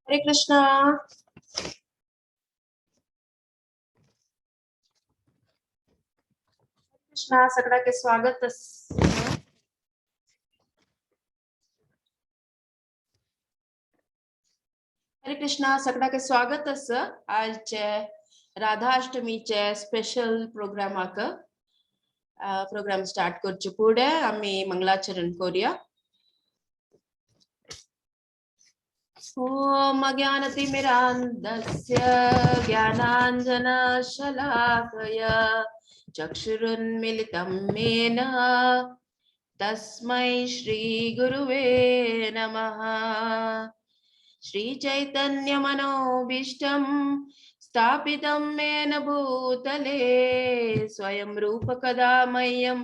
हरे कृष्णा। कृष्णा सगळा के स्वागत। हरे कृष्णा सगळा के स्वागत। आज राधाष्टमीचे स्पेशल प्रोग्रामाक प्रोग्राम स्टार्ट करचे फुडें आमी मंगलाचरण करूया। ॐ अज्ञानतिमिरान्धस्य ज्ञानाञ्जनशलाकया चक्षुरुन्मिलितं येन तस्मै श्रीगुरुवे नमः। श्रीचैतन्यमनोभीष्टं स्थापितं येन भूतले स्वयं रूपकदा मह्यं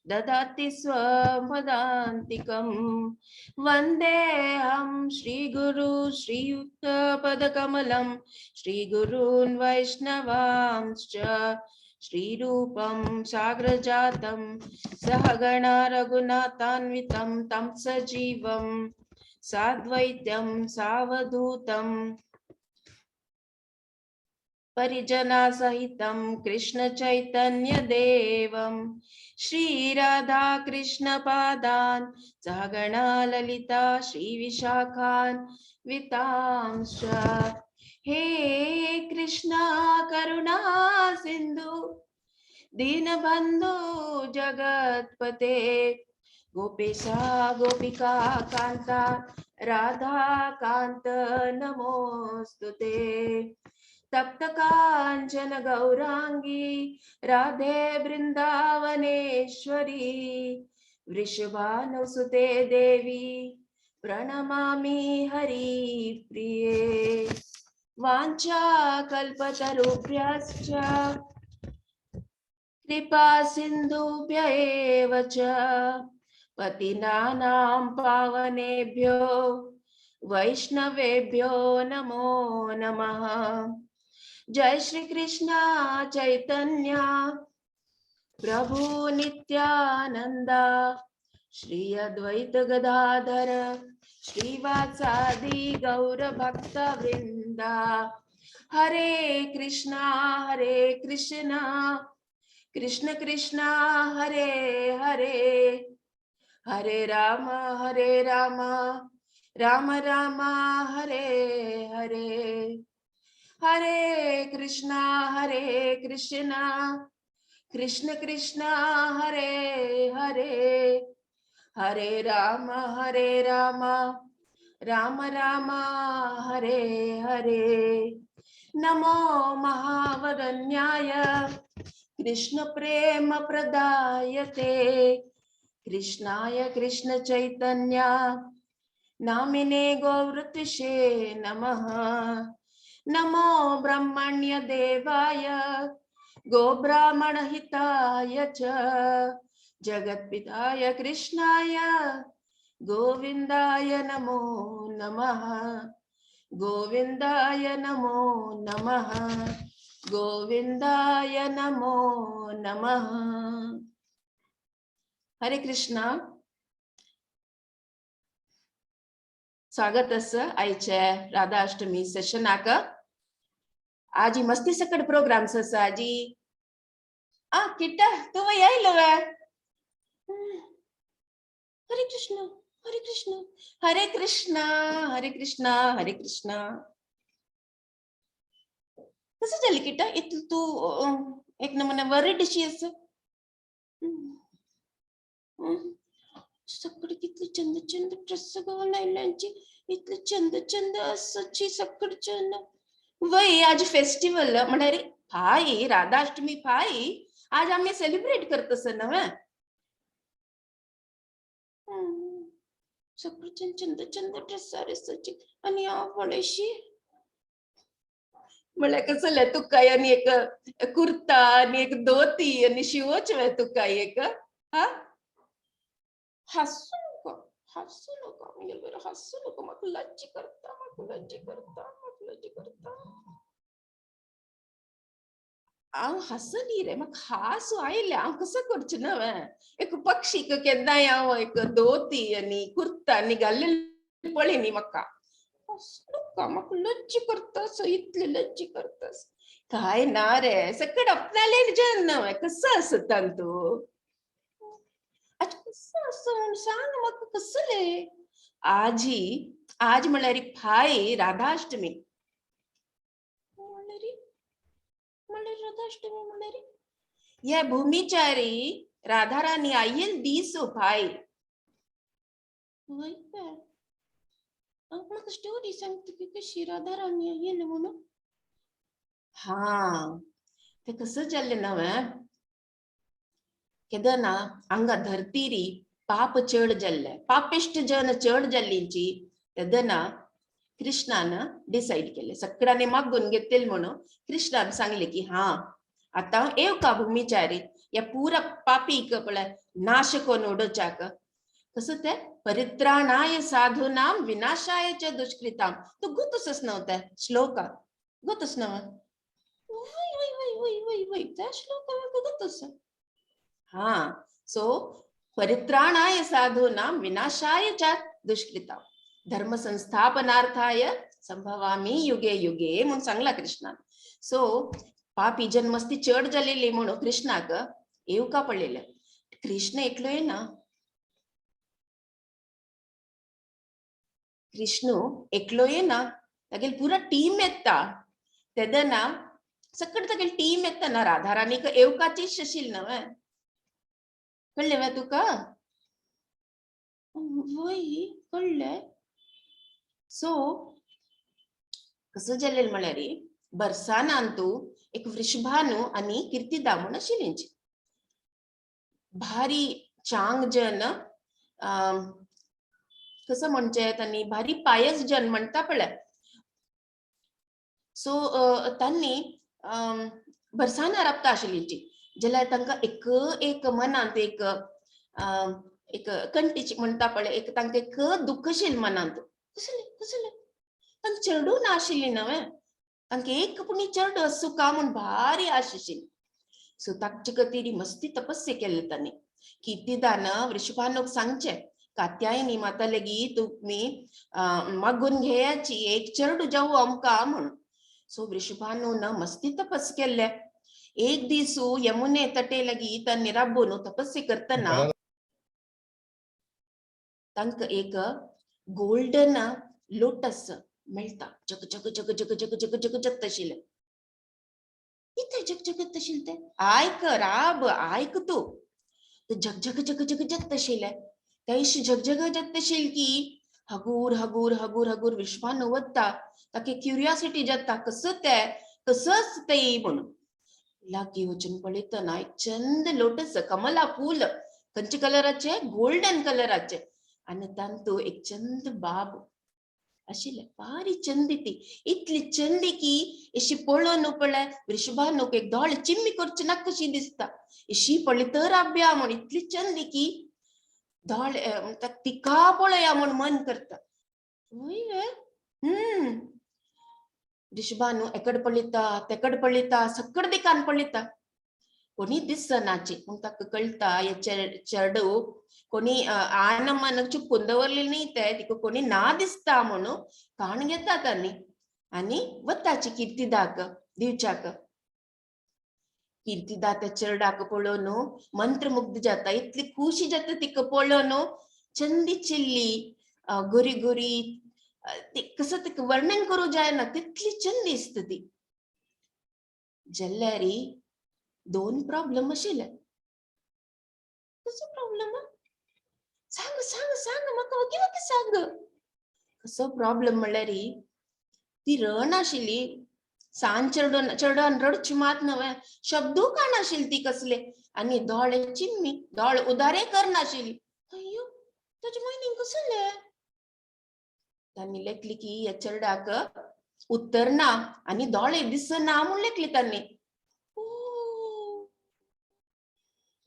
ददाति स्वपदान्तिकं। वन्देऽहं श्रीगुरु श्रीयुक्तपदकमलं श्रीगुरून् वैष्णवांश्च श्रीरूपं साग्रजातं सहगण रघुनाथान्वितं तं सजीवं साद्वैत्यं सावधूतं परिजनासहितं कृष्ण चैतन्य देवं श्री राधा कृष्ण पादान् सहगणा ललिता श्री विशाखान् वितांश्च। हे कृष्णा करुणा सिंधु दीनबंधु जगत्पते गोपेशा गोपिका कांता राधा कांत नमोस्तुते। तप्त कांचन गौरांगी राधे वृंदावनेश्वरी वृषभानुसुते देवी प्रणमामि हरिप्रिये। वाञ्छा कल्पतरुभ्यश्च कृपा सिन्धुभ्य एव च पतितानां पावनेभ्यो वैष्णवेभ्यो नमो नमः। जय श्री कृष्ण चैतन्य प्रभु नित्यानंदा श्री अद्वैत गदाधर श्रीवासादि गौर भक्त वृंदा। हरे कृष्णा कृष्ण कृष्णा हरे हरे, हरे राम राम राम हरे हरे। हरे कृष्णा कृष्ण कृष्णा हरे हरे, हरे राम राम राम हरे हरे। नमो महावदन्याय कृष्ण प्रेम प्रदायते कृष्णाय कृष्ण चैतन्य नामिने गौरतिषे नमः। नमो ब्रह्मण्य देवाय गोब्राह्मण हिताय च जगत्पिताय कृष्णाय गोविंदाय नमो नमः। गोविंदाय नमो नमः। गोविंदाय नमो नमः। हरे कृष्णा। स्वागत आसा आयचे राधाष्टमी सेशनाक। आजी मस्ती सकट प्रोग्राम्स आसा आजी। आ किट्टा तूं येयलो वे? हरे कृष्ण हरे कृष्ण हरे कृष्ण हरे कृष्ण हरे कृष्ण। कसं जालें किट्टा? इतलें तूं एक नमुने वरिड शी आसा। सगळे कितले चंद चंद ड्रेस घालून आयल्यांची, इतले चंद चंद आसाची सगळच्यान। वय आज फेस्टिवल म्हळ्यार फाय राधाष्टमी फाय आज आमी सेलिब्रेट करतस न्हय। सगळच्यान चंद चंद ड्रेसार आसाची आनी हांव पळयशी म्हळ्यार कसं जालें तुका आनी एक कुर्ता आनी एक धोती आनी शिवोच वे तुका एक। हा हसू नका हसू नका म्हणजे बरं हसू नका, म्हाका लज्जी करता म्हाका लज्जी करता म्हाका लज्जी करता। हांव हसनी रे, म्हाका हांसू आयलें। हांव कसो करचें ना हांवें एक पक्षीक केन्नाय हांव एक धोती आनी कुर्ता आनी घाल्लें पळयनी म्हाका असं का म्हाका लज्जी करतास, इतली लज्जी करतास. काय ना रे, सकट आपल्याले जन नव्हे, कसं असता तू? अच्छा, कसं असं म्हणून सांग म्हाका, कसले आजी आज म्हळ्यार फाय राधाष्टमी. म्हणल्यार म्हणल्यार राधाष्टमी म्हणल्यार या भूमिचारी राधाराणी आयल दीस फाय. वय काय म्हाका स्टोरी सांगता की कशी राधाराणी आयल म्हणून? हा, ते कसं जाल्लें नव्हे, केदना हांगा धरतीरी पाप चड जाल्ले, पापिश्ट जन चड जाल्लींची. तेदना कृष्णान डिसायड केले, सगळ्यांनी मागून घेतले म्हणून कृष्णान सांगले की हा, आता येव का भूमिचारी या पुरा पापीक पळय नाश करून उडोवच्याक. कसं ते परित्राणाय साधूनाम विनाशाय च दुष्कृताम. तू गोतच नव्हता श्लोका, गोतच नव? वय वय वय वय वय वय, त्या श्लोका गोतच. हा, सो परित्राणाय साधूनाम विनाशाय च दुष्कृताम धर्म संस्थापनार्थाय संभवामी युगे युगे म्हणून सांगला कृष्णान. सो पापी जन्मस्ती चड जालेली म्हणून कृष्णाक येवका पडलेले. कृष्ण एकलो ना, कृष्ण एकलो येना, तागेली पुरा टीम येता. तेदना सकट तागेली टीम येता ना, राधाराणीक येवकाची आशिल्ली न्हय. कळ्ळें वे तुका? वय कळ्ळें. सो कसं जालें म्हळ्यार बरसानांतू एक वृषभानु आनी कीर्तिदा म्हूण आशिल्ली भारी चांग जन. कसं म्हणजे त्यांनी भारी पायस जन म्हणता पळय. सो तांणी बरसाना राबता आशिल्ली जाल्यार तांकां एक एक मनांत एक एक कंटीची म्हणटा पळय, एक तांकां एक दुखशील मनांत. कसलें कसलें तांकां चेडूं नाशिल्ली न्हय, तांकां एक पुणी चेडूं आसूं का म्हूण भारी आश आशिल्ली. सो ताचे खातीर मस्ती तपस्या केल्ले तांणी. कीर्तिदान वृषभानूक सांगचें, कात्यायनी माता लेगीत तुमी मागून घेयाची एक चेडूं जावं आमकां म्हूण. सो वृषभानून मस्ती तपस केल्ले. एक दीस यमुने तटे लगी तांणी राबून तपस्या करतना तांकां एक गोल्डन लोटस मेळटा, जग जग जग जग जग जग जग जगत आशिल्लें. कितें जग जगत आशिल्लें तें? आयक राब, आयक तूं. जग जग जग जग जगत आशिल्लें, तेशी जग जग जगत आशिल्लें की हगूर हगूर हगूर हगूर विश्वान वता. ताका क्युरियोसिटी जाता, कसं तें कसंच तें म्हणून. लागीं वचून पळयतना एक चंद लोटस कमला फूल, खंयचे कलराचे? गोल्डन कलराचे. आनी तांतू एक चंद बाब आशिल्ले, भारी चंदी ती, इतली चंदी की अशी पळोवन पळय वृषभानूक एक दोळे चिम्मी करची नाका कशी दिसता. अशी पळय तर आब्या म्हूण, इतली चंदी की दोळे तिका पळया म्हूण मन करता. वय वे. वृषभानू एकड पळयता, तेकड पळयता, सकड दिकान पळयता, कोणी दिसनाची. पूण ताका कळटा हे चेडूं कोणी आनमन चुकून दवरलेली न्ही, ते तिका कोणी ना दिसता म्हणून काण घेता तांणी आनी वताची कीर्तिदाक दिवच्याक. कीर्तिदा त्या चेरडाक पळोवन मंत्रमुग्ध जाता, इतली खुशी जाता तिका पळोवन. चंदी चिल्ली, गोरी गोरी, कसं तिका वर्णन करूं जायना तितली चंद दिसता ती. जाल्यार दोन प्रॉब्लम आशिल्ले. कसो प्रॉब्लम? सांग सांग सांग म्हाका, वगी वगी सांग कसो प्रॉब्लम. म्हणल्यार ती रडनाशिल्ली, सान चेडून चेडवान रडची मात न्हय, शब्दू काडनाशिल्ली ती कसले, आनी दोळे चिम्मी, दोळे उदारे करनाशिल्ली. अय्यो, ताजे मिनींग कसलें? तांणी लेखली की ह्या चेरडाक उत्तर ना आनी दोळे दिसना म्हूण लेखली तांणी.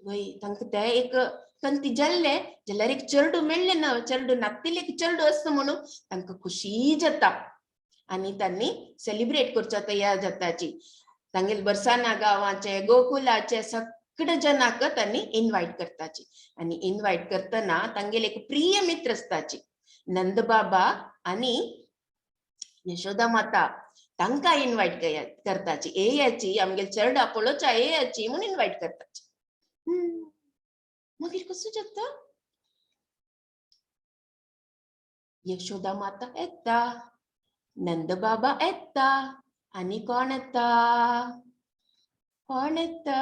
वय, तांकां ते एक कंती जाल्ले जाल्यार एक चेरडू मेळ्ळें ना, चेरडू नात्तिल्लें एक चेरडू आसता म्हणून तांकां खुशी जाता आनी तांणी सेलिब्रेट करचो तयार जाताची. तांगेले बरसाना गांवाचे, गोकुलाचे सगळे जनाक तांणी इनवायट करताची. आनी इनवायट करतना तांगेले एक प्रिय मित्र आसताची, नंदबाबा आनी यशोदा माता तांकां इनवायट करताची, येयाची आमगेले चेरडा पळोवच्या येयाची म्हूण इनवायट करताची. मागीर कसो जाता, यशोदा माता येता, नंदबाबा येता, आनी कोण येता, कोण येता,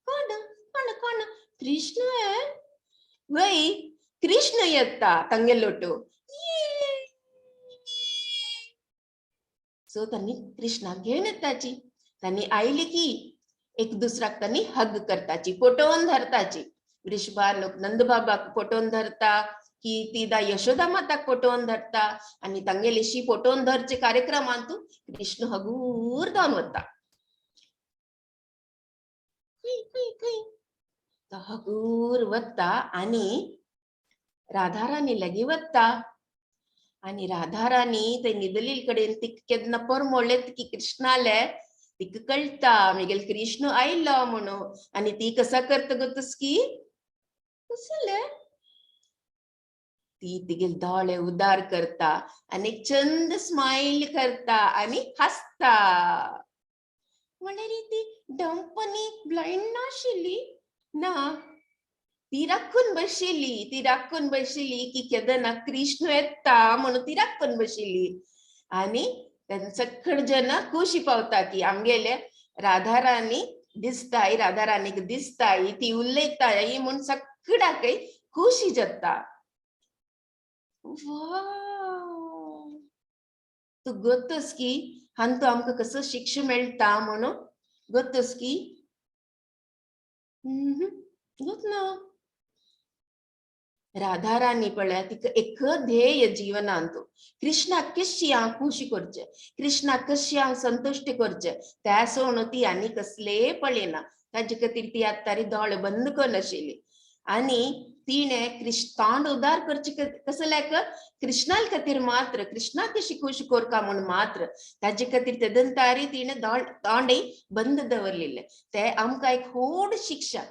कोण कोण कोण, कृष्ण. वय कृष्ण येता तांगे लोटो. सो त्यांनी कृष्णाक घेवन येताची. त्यांनी आयली की एक दुसऱ्याक त्यांनी हग करताची, पोटोवन धरताची. वृषभानुक नंदबाबाक पोटोवन धरता की तिदा यशोदा माताक पोटोवन धरता, आनी तांगेलीशी पोटोवन धरचे कार्यक्रमांतू कृष्ण हगूर जावन वता. खंय खंय खंय तो हगूर वता आनी राधाराणी लागीं वता. आनी राधाराणी ते निदली कडेन तिका केन्ना परमोळेत की कृष्णाले तिका कळटा मिगेल कृष्ण आयलो म्हणून. आनी ती कसा करता गो की कसले ती तिगेल दोळे उदार करता आनी चंद स्मायल करता आनी हासता. म्हणल्यार ती डंपनी ब्लायंड नाशिल्ली ना, ती राखून बशिल्ली, ती राखून बशिल्ली की केन्ना कृष्ण येता म्हणून ती राखून बशिल्ली. आनी सगळे जन खुशी पावता की आमगेले राधाराणी दिसताय, राधाराणीक दिसताय, ती उलयताय म्हूण सगळ्याकय खुशी जाता. वाव, तूं गोतस की हांतू आमकां कसो शिक्षा मेळटा म्हणून गोतस की गोत ना. राधाराणी पळय तिका एक ध्येय जीवनांत, कृष्णाक कशी हांव खुशी करचें, कृष्णाक कशी हांव संतुश्ट करचें, त्या सोडून ती आनी कसले पळयना. ताजे खातीर ती आतां दोळे बंद करून आशिल्ली. आनी तिणें तोंड उदार करचे कसल्याक, कृष्णा खातीर मात्र, कृष्णा कशी खुश करका म्हूण मात्र, ताजे खातीर तेदन तारी तिणें तोंडय बंद दवरलेलें. ते आमकां एक व्हड शिक्षा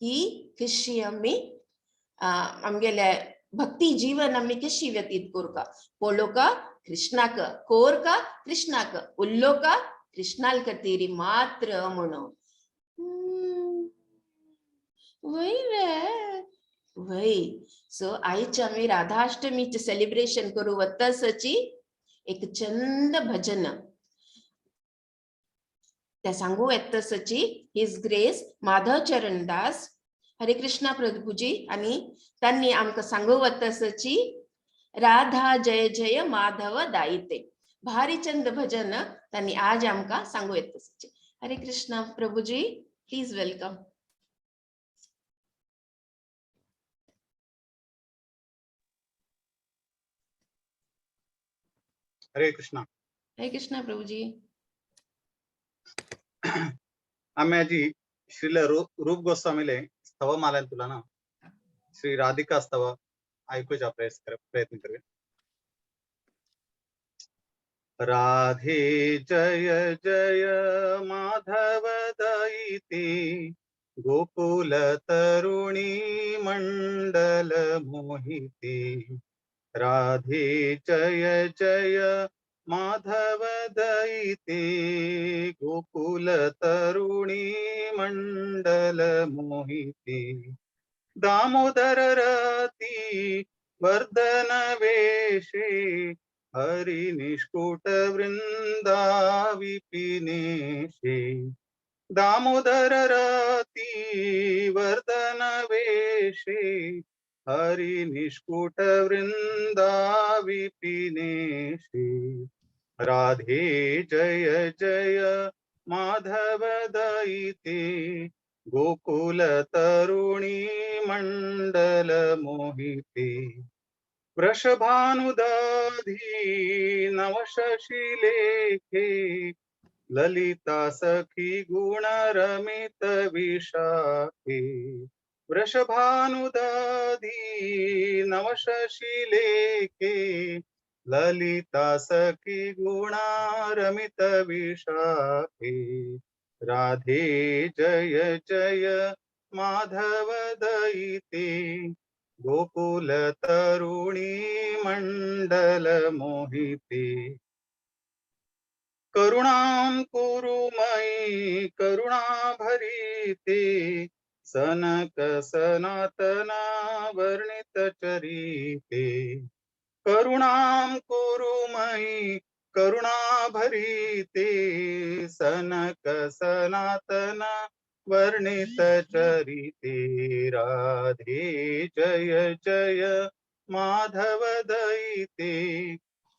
की कशी आमी आमगेले भक्ती जीवन आमी कशी व्यतीत करका, पळोवका कृष्णाक, कोरका कृष्णाक, उल्लोका कृष्णाल खातीर मात्र म्हणून. वय वे वय. सो आयचे आमी राधाष्टमीचे सेलिब्रेशन करू वतासची एक चंद भजन त्या सांगू येतसची his grace Madhav Charan Das Hare Krishna Prabhuji, आनी तांणी आमकां सांगू वतासची राधा जय जय माधव दायिते भारी चंद भजन तांणी आज आमकां सांगू येतसची. Hare Krishna Prabhuji, please welcome. Hare Krishna. Hare Krishna Prabhuji. आम्ही आजी श्रील रूप गोस्वामीले स्तव मालायला तुला ना श्री राधिका स्तव ऐकूचा प्रयत्न करूया. राधे जय जय माधव दयिते गोकुल तरुणी मंडल मोहिते. राधे जय जय माधव दयिते गोकुल तरुणी मंडल मोहिते. दामोदर रती वर्धन वेशे हरि निष्कुट वृंदा विपिनेशे. दामोदर रती वर्धन वेशे हरि निष्कुट वृंदा विपिनेशे. राधे जय जय माधव दयिते गोकुल तरुणी मंडल मोहिते. वृषभानुदधी नवशशिलेखे ललिता सखी गुण रमित विशाखे. वृषभानुदधी नवशशिलेखे ललिता सखी गुण रमित विशाखे. राधे जय जय माधव दयिते गोकुल तरुणी मंडल मोहिते. करुणां कुरु मयि करुणा भरीते, सनक सनातन वर्णित चरिते। करुणां कुरु मयि करुणा भरीते, सनक सनातन वर्णित चरिते। राधे जय जय माधव दयिते,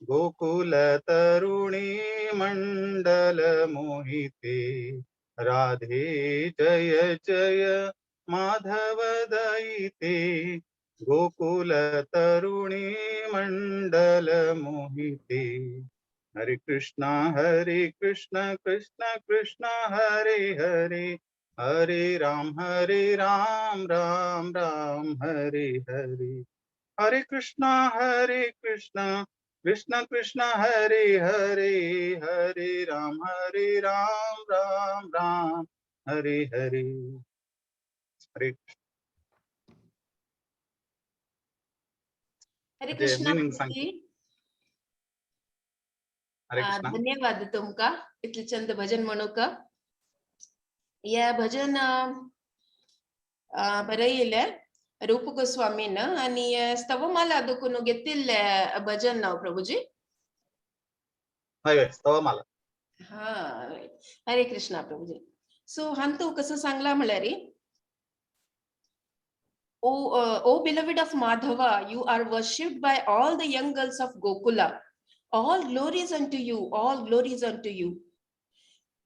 गोकुल तरुणी मंडल मोहिते। राधे जय जय माधव दयिते, गोकुल तरुणी मंडल मोहिते। हरे कृष्णा कृष्ण कृष्ण हरे हरे, हरे राम राम राम हरे हरे। हरे कृष्णा कृष्ण कृष्ण हरे हरे, हरे राम राम राम हरे हरे। हरे हरे म्हणजे कृष्णा meaning प्रभुजी. हरे कृष्णा. धन्यवाद तुमका इतले चंद भजन म्हणूक. या भजन बरयले रूप गोस्वामीन आणि स्तवमाला देखून घेतिल्ले भजन नाव प्रभुजी. हय हय, स्तवमाला. हा, right. हरे कृष्णा प्रभुजी. सो हांतू कसं सांगला म्हळ्यार, O beloved of Madhava, you are worshipped by all the young girls of Gokula. All glories unto you, all glories unto you.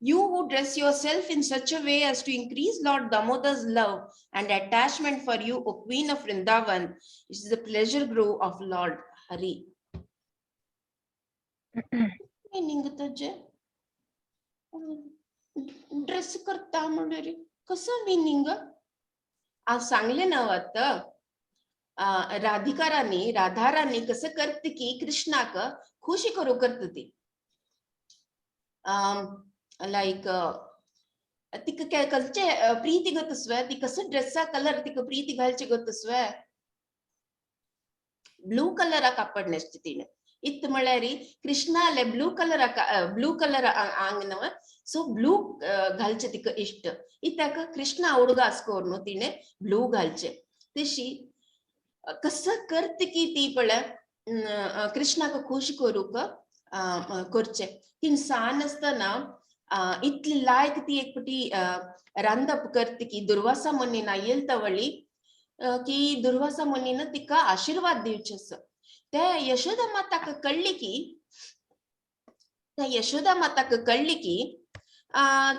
You who dress yourself in such a way as to increase Lord Damodar's love and attachment for you, O Queen of Vrindavan, which is the pleasure grove of Lord Hari. Meaning तुझे dress करता म्हणल्यार कसं meaning? आज सांगले ना आता राधिका राणी, राधा राणी कसं करते की कृष्णाक खुशी करू करत ती. लाईक तिका कसचे प्रीती गोतस्व, ती कसं ड्रेसा कलर तिका प्रीती घालचे गोतस्व, ब्लू कलर कापड नेसते तिने. इत् म्हळ्यार कृष्णाले ब्लू कलर ब्लू कलर आंगनव, सो ब्लू घालचे तिका इष्ट. इत्याक कृष्णा उडगा आसकोर तिने ब्लू घालचे. तशी कसं करते की ती पळय कृष्णाक खुश करूक करचे. ती सान आसतना इतली लायक ती एक पटी रांदप करते की दुर्वासा मुनीना येल तवळी की दुर्वासा मुनीन तिका आशीर्वाद दिवचे असं. त्या यशोदा माताक कळ्ळी की, त्या यशोदा माताक कळ्ळी की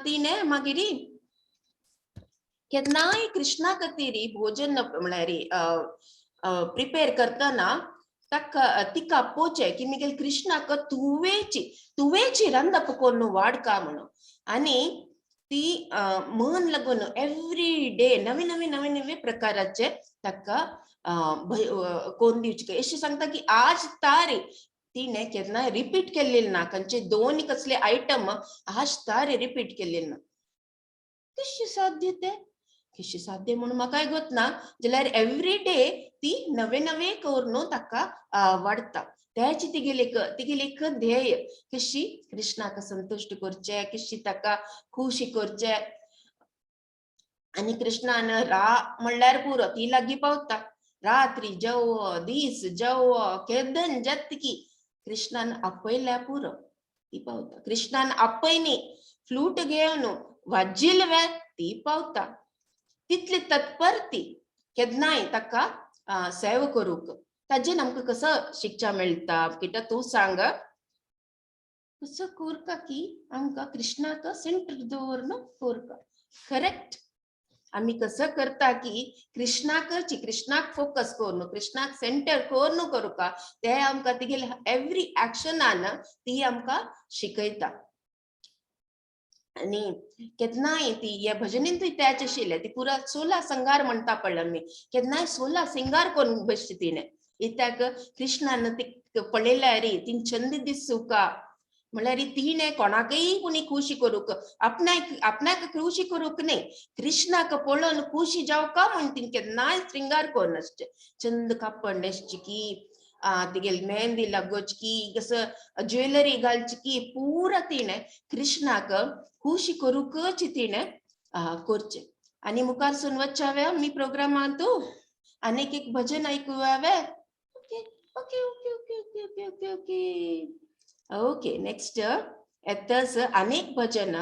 तिने मागीर केन्नाय कृष्णा खातीर भोजन म्हळ्यार प्रिपेर करतना ताका तिका आपोवचें की मिगेल कृष्णाक तुवेची तुवेची रांदप करून वाडका म्हणून. आनी ती मन लागून एवरी डे नवे नवे नवे नवे प्रकाराचे ताका कोण दिवचे. अशें सांगता की आज तारी तिने केन्नाय रिपीट केल्ले ना, खंयचे दोन कसले आयटम आज तारी रिपीट केल्ले ना. कशें साध्य ते? कशें साध्य म्हणून म्हाकाय गोत ना, जाल्यार एवरी डे ती नवे नवे करून ताका वाडटा. त्याची तिगेली तिगेली एक ध्येय कशी कृष्णाक संतुश्ट करचे, कशी ताका खुशी करचे. आनी कृष्णान रा म्हणल्यार पुरो ती लागीं पावता. रात्री जेव दीस जेव केदन जात की कृष्णान आपयल्या पुरो ती पावता. कृष्णान आपयनी फ्लूट घेवन वाजिल वे ती पावता. तितली तत्पर ती केन्नाय ताका सेव करूंक. ताजेन आमकां कसो शिक्षा मेळटा कित्याक तूं सांग कसो कोरका की आमकां कृष्णाक सेंटर दवरून कोरका. करेक्ट. आमी कसं करता की कृष्णाक कृष्णाक फोकस करून कृष्णाक सेंटर करून करूका ते आमकां तिगेले एवरी एक्शनान ती आमकां शिकयता. आनी केन्नाय ती ह्या भजनींतूय त्याच आशिल्लें ती पुरा सोला संगार म्हणटा पळय आमी, केन्नाय सोला सिंगार करून बसची तिणें. कित्याक कृष्णान ती पळयल्यार तिन छंद दिसूका म्हणल्यार तिणें कोणाकय कोणी खुशी करूंक आपणाक आपणाक खुशी करूंक न्हय, कृष्णाक पळोवन खुशी जावका म्हण तिणें केन्नाय श्रृंगार करून आसचें. चंद कापड न्हेसची की तिगेली मेहंदी लागोच की, कसं ज्वेलरी घालची की, पुरा तिणें कृष्णाक खुशी करूकच तिणें करचें. आनी मुखार सून वच्चावे मी प्रोग्रामांतू आनीक एक भजन आयकुयावे. Okay okay okay okay okay okay okay okay okay. Next येतच अनेक भजन,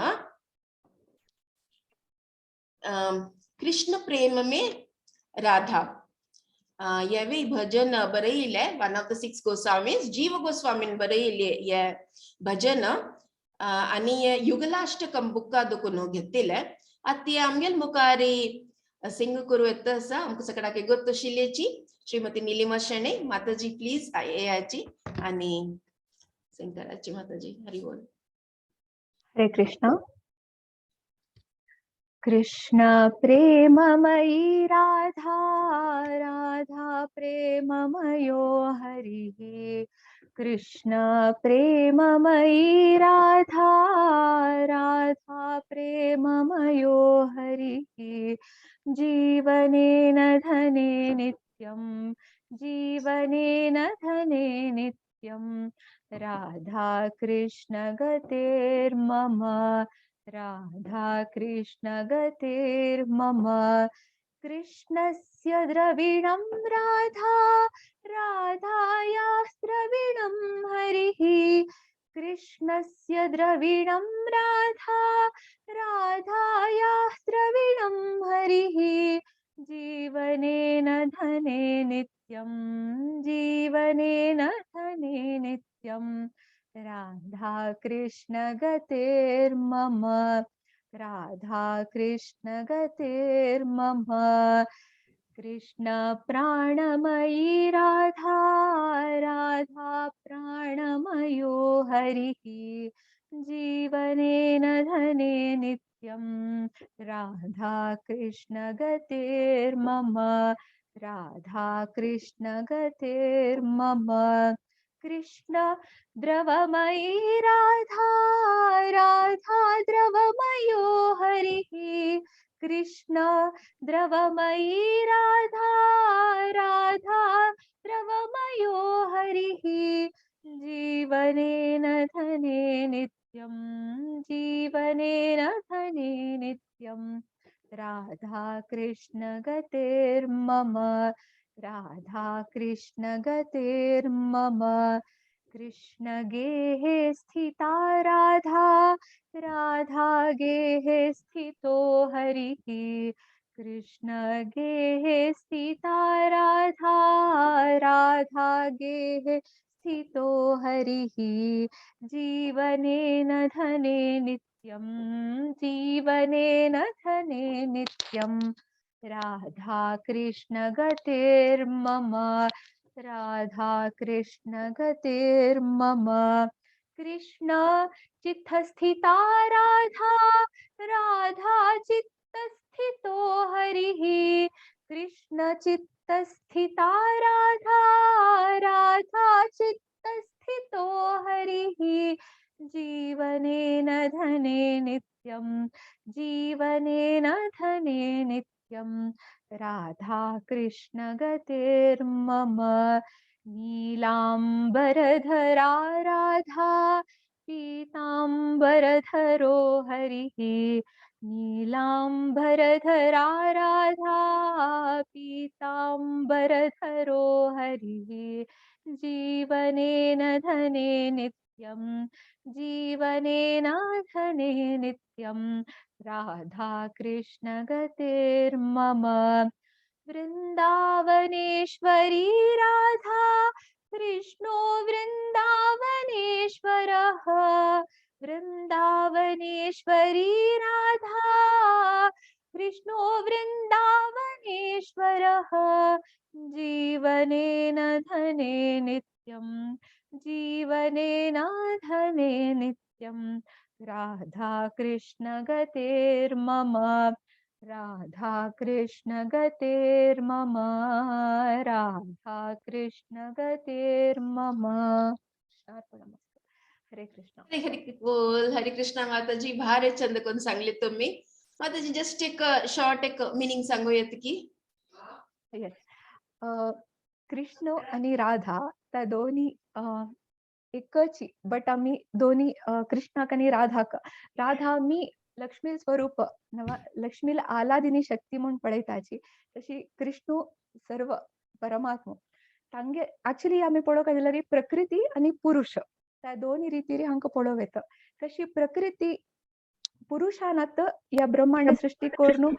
कृष्ण प्रेम में राधा. हेवूय भजन बरयिल्लें one of the six Goswamis, जीव गोस्वामीन बरयिल्लें हे भजन आनी हे युगलाष्टकम बुक्का देखून घेतिल्लें. आतां ती आमगेल मुखार सिंग करूं येता आसा आमकां सगळ्याक गोत्त आशिल्ल्याची श्रीमती निलिमा शेणै माताजी. प्लीज येयाची आनी सिंग कराची माताजी. हरी बोल. हरे कृष्णा. कृष्ण प्रेममयी राधा, राधा प्रेममयो हरिः. कृष्ण प्रेममयी राधा, राधा प्रेममयो हरिः. जीवनेन धने नित्यं, जीवनेन धने नित्यं, राधा कृष्ण गतेर्मम, राधा कृष्ण गतेर्मम. कृष्णस्य द्रविणं राधा, राधायास्द्रविणं हरिः. कृष्णस्य द्रविणं राधा, राधायास्द्रविणं हरिः. जीवनेन धने नित्यं, जीवनेन धने नित्यं, राधा कृष्ण गतेर्मम, राधा कृष्ण गतेर्मम. कृष्ण प्राणमयी राधा, राधा प्राणमयो हरिः. जीवनेन धने नित्यं, राधा कृष्ण गतेर्मम, राधा कृष्ण गतेर्मम. कृष्ण द्रवमयी राधा, राधा द्रवमयो हरिः. कृष्ण द्रवमयी राधा, राधा द्रवमयो हरिः. जीवनेन धने नित्यं, जीवनेन धने नित्यं, राधा कृष्ण गतेर्मम, राधा कृष्ण गतेर्मम. कृष्ण गेहे स्थिता राधा, राधा गेहे स्थितो हरिः. कृष्ण गेहे स्थिता राधा, राधा गेहे स्थितो हरिः. जीवनेन धने नित्यं, जीवनेन धने नित्यं, राधा कृष्ण गतेर्मम, राधा कृष्ण गतेर्मम. कृष्ण चित्तस्थिता राधा, राधा चित्तस्थितो हरिः. कृष्ण चित्तस्थिता राधा, राधा चित्तस्थितो हरिः. जीवनेन धने नित्यं, जीवनेन धने नित्यं, राधा कृष्ण गतेर्मम. नीलांबरधरा राधा, पीतांबरधरो हरिः. नीलांबरधरा राधा, पीतांबरधरो हरिः. जीवनेन धने नित्यं, जीवनेन धने नित्यं, राधा कृष्ण गतेर्मम. वृन्दावनेश्वरी राधा, कृष्णो वृन्दावनेश्वरः. वृन्दावनेश्वरी राधा, कृष्णो वृन्दावनेश्वरः. जीवनेन धने नित्यं, जीवनेन धने नित्यं, राधा कृष्ण गतेर्मम, राधा कृष्ण गतेर्मम, राधा कृष्ण गतेर्मम. हरे कृष्ण. हरे हरे बोल. हरे कृष्णा माताजी. भारी चंद कोण सांगले तुम्ही माताजी. जस्ट एक शॉर्ट एक मिनिंग सांगूयात की? येस. कृष्ण आणि राधा त्या दोनी एकची, बट आमी दोनी कृष्णाक आनी राधाक. राधा आमी लक्ष्मी स्वरूप नवा, लक्ष्मीला आलादिनी शक्ती म्हूण पळयताची, तशी कृष्णू सर्व परमात्मा तांगे. ऍक्च्युली आमी पळोवंक जाल्यार प्रकृती आनी पुरुष त्या दोनी रितीरी हांकां पळोवं येता. कशी प्रकृती पुरुषान या ब्रह्मांड सृष्टी करून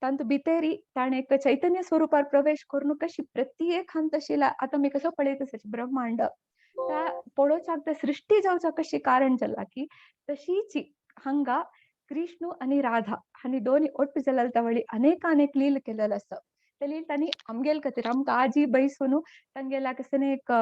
तांतू भितरी ताणें एक चैतन्य स्वरूपार प्रवेश करून कशी प्रत्येक हंतशिला आतां आमी कसो पळयत आसा ब्रह्मांड, त्या पळोवच्याक त्या सृष्टी जावच्याक कशी कारण जाला की तशीच हांगा कृष्ण आनी राधा हांणी दोनी ಒಟ್ಟು जाल्यार तवळी अनेक अनेक लील केलेलो आसा. ते लील तांणी आमगेल खातीर, आमकां आजी बैसून तांगेल्या कसने एक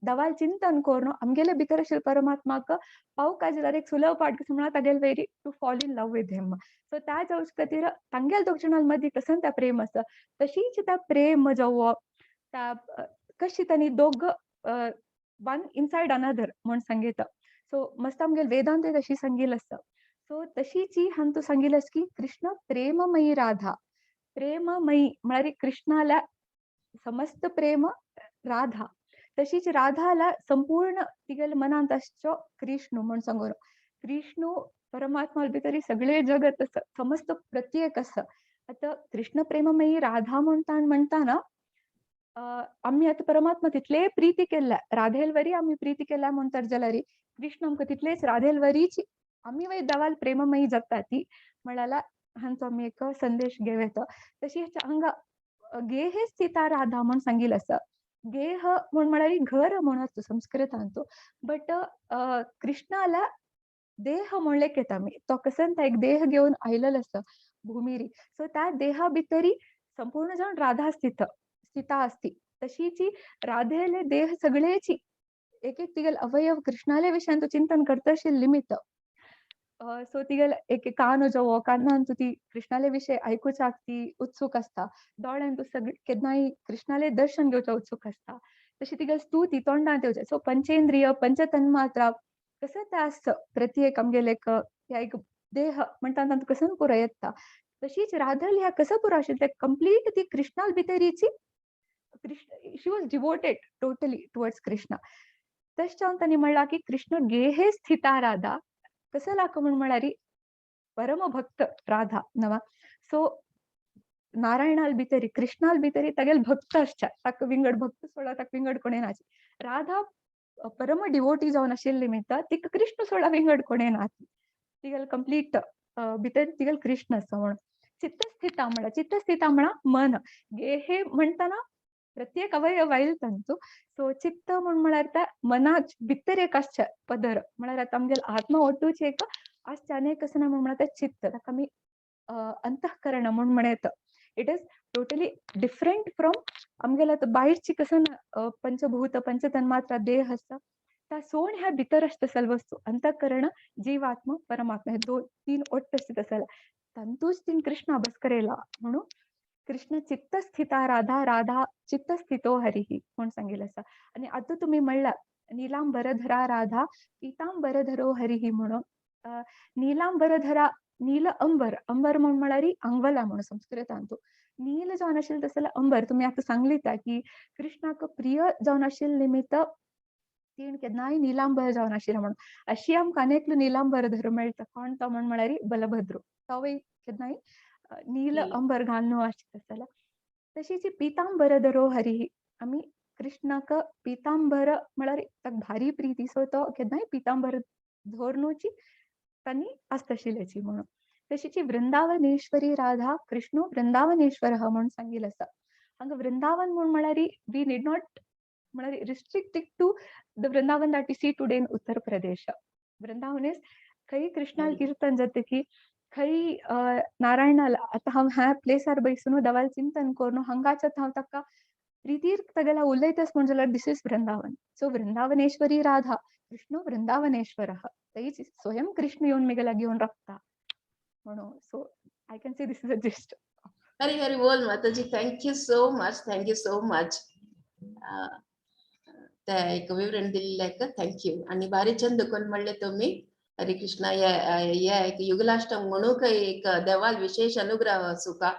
दवाल चिंतन करून आमगेले भितर आशिल्ल्या परमात्माक पावका जाल्यार एक सुलभ पाठ कसो म्हणा तागेल very to fall in love with him. So त्या जावचे खातीर तांगेल दोग जाणां मदीं कसो त्या प्रेम आसा, तशीच त्या प्रेम जावो त्या कशी तांणी दोग वन इनसायड अनदर म्हूण सांगयता. सो मस्त आमगेल वेदांत तशी सांगिल्लें आसा. सो तशीच हांतू सांगिल्लें आसा की कृष्ण प्रेममयी राधा. प्रेममयी म्हळ्यार कृष्णाला समस्त प्रेम राधा, तशीच राधाला संपूर्ण तिगेले मनांत आसचो कृष्ण म्हूण सांगून कृष्ण परमात्मा भितरी सगळे जगत आसा, समस्त प्रत्येक आसा. आतां कृष्ण प्रेममयी राधा म्हणटा म्हणटाना आमी आतां परमात्मा तितले प्रीती केल्ल्या राधेलवरी आमी प्रीती केल्या म्हणटात जाल्यार कृष्ण आमकां तितलेच राधेलवरीच आमी वय दवाल प्रेममयी जाता ती म्हळ्यार हांचो आमी एक संदेश घेवं येता. तशीच हांगा गेहे स्थिता राधा म्हूण सांगिल्लें आसा. गेह म्हूण म्हळ्यार घर म्हूण आसता संस्कृतांतू, बट कृष्णाला देह म्हणलें येता आमी, तो कसन एक देह घेवन आयलेलो आसा भूमिरी. सो त्या देहा भितरी संपूर्ण जावन राधा स्थित स्थिता आसती. तशीच राधेले देह सगळेची एक एक तिगेले अवयव कृष्णाले विशयान तूं चिंतन करता आशिल्ले निमित्त. सो तिगेले एक कान जावो, कानान तूं ती कृष्णाले विशय आयकुच्याक ती उत्सूक आसता, दोळ्यान तूं सगळे केन्नाय कृष्णाले दर्शन घेवच्याक उत्सूक आसता. तशी तिगेली स्तुती तोंडांत येवचे. सो पंचेंद्रिय पंचतन्मात्रा कसो तें आसता प्रत्येक आमगेले एक ह्या एक देह म्हणटा तातूंत कसो पुरो येता. तशीच राधल ह्या कसो पुरो आशिल्लें तें कंप्लीट ती Krishnal भितरीची Krishna, she was devoted totally towards Krishna. तशें जावन तांणी म्हणलां की कृष्ण गेहे स्थिता राधा कसो लाक म्हूण म्हळ्यार परमभक्त राधा नवा. सो नारायणाल भितरी कृष्णाल भितरी तागेले भक्त आसच्या, ताका विंगड भक्त सोडा ताका विंगड कोणें नाची. राधा परम डिवोटी जावन आशिल्ली निमित्त तिका कृष्ण सोडा विंगड कोणें नाती, तिगेले कंप्लीट भितर तिगेले कृष्ण आसा म्हणून. चित्तस्थिता म्हळ्यार, चित्तस्थिता म्हळ्यार मन. गेहे म्हणटना प्रत्येक अवयव आयल तांचो. सो चित्त म्हूण म्हळ्यार त्या मनाच भितर एक आसचें पदर म्हळ्यार आतां आमगेले आत्मा ओटूच एक आसचें आनी एक आसना म्हूण म्हळ्यार तें चित्त, ताका आमी अंतःकरण म्हूण म्हणयता. It is totally different from आमगेले आतां भायरची कसो पंचभूत पंचतन्मात्रा देह आसता त्या सोण ह्या भितर आसता सर्व वस्तू. अंतःकरण जीवात्मा परमात्मा हे दोन तीन ओट्ट आसता तसले तांतूच तीन कृष्ण बसकरेला म्हणून कृष्ण चित्तस्थिता राधा, राधा चित्तस्थितो हरिः म्हूण सांगिल्लें आसा. आनी आतां तुमी म्हणला नीलांबरधरा राधा पीतांबरधरो हरिः म्हणून. नीलांबरधरा नील अंबर, अंबर म्हूण म्हळ्यार आंगवला म्हणून संस्कृतांतू. नील जावन आशिल्लें तसलें अंबर तुमी आतां सांगलीता की कृष्णाक प्रिय जावन आशिल्ले निमित्त तीण केन्नाय नीलांबर जावन आशिल्लें म्हणून. अशी आमकां आनी एकलो नीलांबरधर मेळटा, कोण तो म्हूण म्हळ्यार बलभद्र. तोवूय केन्नाय नील अंबर घालून आशिल्लो तसलो. तशीच पितांबरधरो हरिः, आमी कृष्णाक पितांबर म्हळ्यार ताका भारी प्रिती, सो तो केन्नाय पितांबर धोरनुची तांणी आसताशिल्ल्याची म्हणून. तशीच वृंदावनेश्वरी राधा कृष्णो वृंदावनेश्वरः म्हूण सांगिल्लें आसा. हांगा वृंदावन म्हूण म्हळ्यार we need not म्हळ्यार restrict it to the Vrindavan that we see today in Uttar Pradesh. Vrindavan is खंय कृष्णाल कीर्तन जाता की खंय नारायणाल आतां हांव ह्या प्लेसार बैसून दवाल चिंतन करून हांगाच्यात हांव ताका प्रितीर तागेल्या उलयतस म्हूण जाल्यार this is Vrindavan. So Vrindavaneshwari Radha Krishna वृंदावनेश्वरः, तैच स्वयं कृष्ण येवन मेगेल्या घेवन रावता म्हणून. So I can say this is a gist. Hari Hari बोल माताजी, thank you so much, thank you so much. ते एक विवरण दिल्ल्याक thank you. आनी भारी चंद करून म्हणले तुमी. हरे कृष्णा. या एक युगलाष्टम म्हणूक एक देवाल विशेष अनुग्रह सुका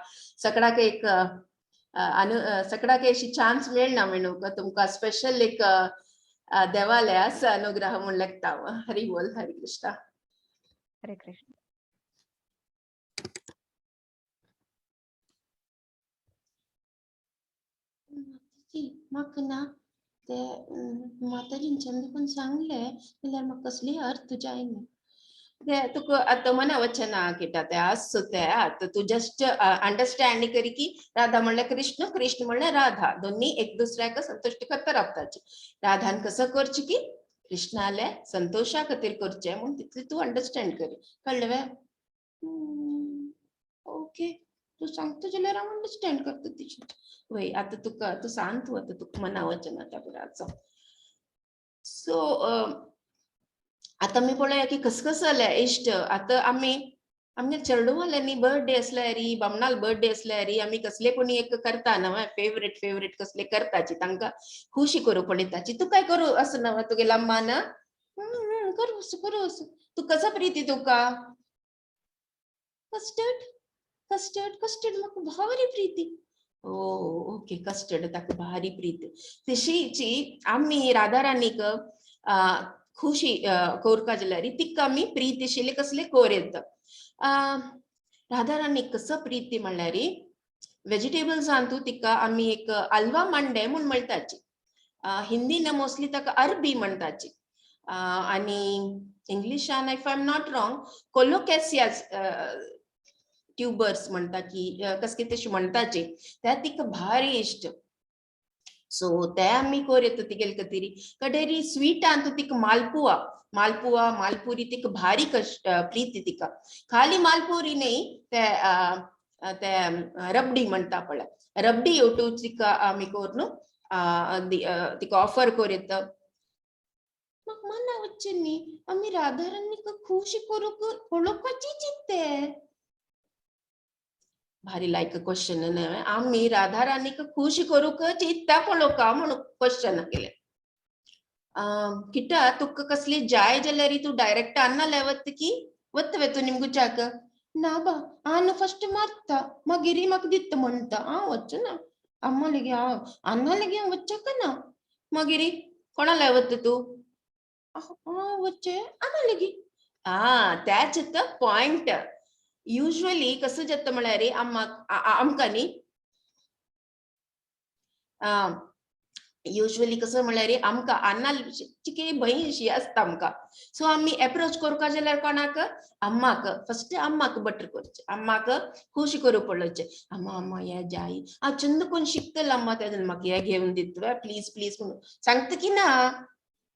सगळ्याक एक आनी सगळ्याक अशी चान्स मेळना म्हणून तुमकां स्पेशल एक देवाले आसा अनुग्रह म्हूण लागता. हरी बोल. हरे कृष्णा. हरे कृष्ण. म्हाका ना ते माताजींच्यान देखून सांगले जाल्यार म्हाका कसली अर्थ जायना. ते तुका आतां मना वचना कित्या ते आसूं ते आतां तूं जस्ट अंडरस्टँड करी की राधा म्हणल्यार कृष्ण, कृष्ण म्हणल्यार राधा, दोन्ही एक दुसऱ्याक संतुश्ट करता रावताची. राधान कसो करचें की कृष्णाले संतोशा खातीर करचें म्हूण तितलें तूं अंडरस्टँड करी. कळ्ळें वे? ओके, तूं सांगता जाल्यार हांव अंडरस्टँड करता तिचें. वय आतां तुका तूं सांग, तूं आतां तुका मना वचना त्या पुराचो. सो आतां आमी पळोवया की कस कस जालें इश्ट. आतां आमी आमगे चेडवाल्यांनी बर्थडे आसल्यार बामणाल बर्थडे आसल्यार आमी कसले कोणी एक करता न्हय, फेवरेट फेवरेट कसले करताची, तांकां खुशी करूं पळयताची. तूं काय करूं असो न्हय तुगेल्या अम्मान? करूं असो करूं असो. तूं कसो प्रिती तुका? कस्टर्ड कस्टर्ड कस्टर्ड म्हाका भारी प्रिती. ओ ओके, कस्टर्ड ताका भारी प्रीत. तशीची आमी राधा राणीक खुशी कोरका जाल्यार तिका आमी प्रीत आशिल्ले कसले कोर येता. राधा राणीक कसो प्रिती म्हणल्यार वेजिटेबल्सान तूं तिका आमी एक हलवा मांडे म्हूण म्हणटाची. हिंदीन मोस्टली ताका अरबी म्हणटाची आनी इंग्लिशान if I am not wrong colocasia tubers म्हणटा की कसके तशें म्हणटाचे, त्या तिका भारी इश्ट. सो ते आमी कोर येता तिगेले खातीर. कडेरी स्वीटान तूं तिका मालपुआ मालपुआ मालपुरी तिका भारी प्रीती तिका. खाली मालपुरी न्ही, ते ते रबडी म्हणटा पळय, रबडी येवटू तिका आमी कोरून तिका ऑफर कोर येता. म्हाका मना वचचें न्ही, आमी राधाराणीक खुशी करूंक पळोवपाची चिंते. भारी लायक क्वेश्चन न्हय, आमी राधाराणीक खुशी करूंक चिंता पळोवका म्हणून क्वेश्चन केलें. कित्या तुका कसली जाय जाल्यार तूं डायरेक्ट अन्नाले वत की वत वे तूं निमगुच्याक? ना बा, आन फस्ट मारता मागीर म्हाका दिता म्हणटा. हांव वचना अम्मा लेगी, हांव अन्ना लेगी हांव वच्चाक ना. मागीर कोणाले वता तूं? हांव वच्चें अन्ना लेगी. त्याच पॉयंट. युजली कसं जाता म्हळ्यार आमकां न्ही युजली कसं म्हळ्यार आमकां अन्ना चिके भंय अशी आसता आमकां. सो आमी एप्रोच करपा जाल्यार कोणाक? अम्माक. फस्ट अम्माक बटर करचें, अम्माक खुशी करूं पळोवचें. अम्मा अम्मा हे जाय, हांव चंद कोण शिकतलें अम्मा, तेन्ना म्हाका हें घेवन दितलें प्लीज प्लीज म्हणून सांगता की ना?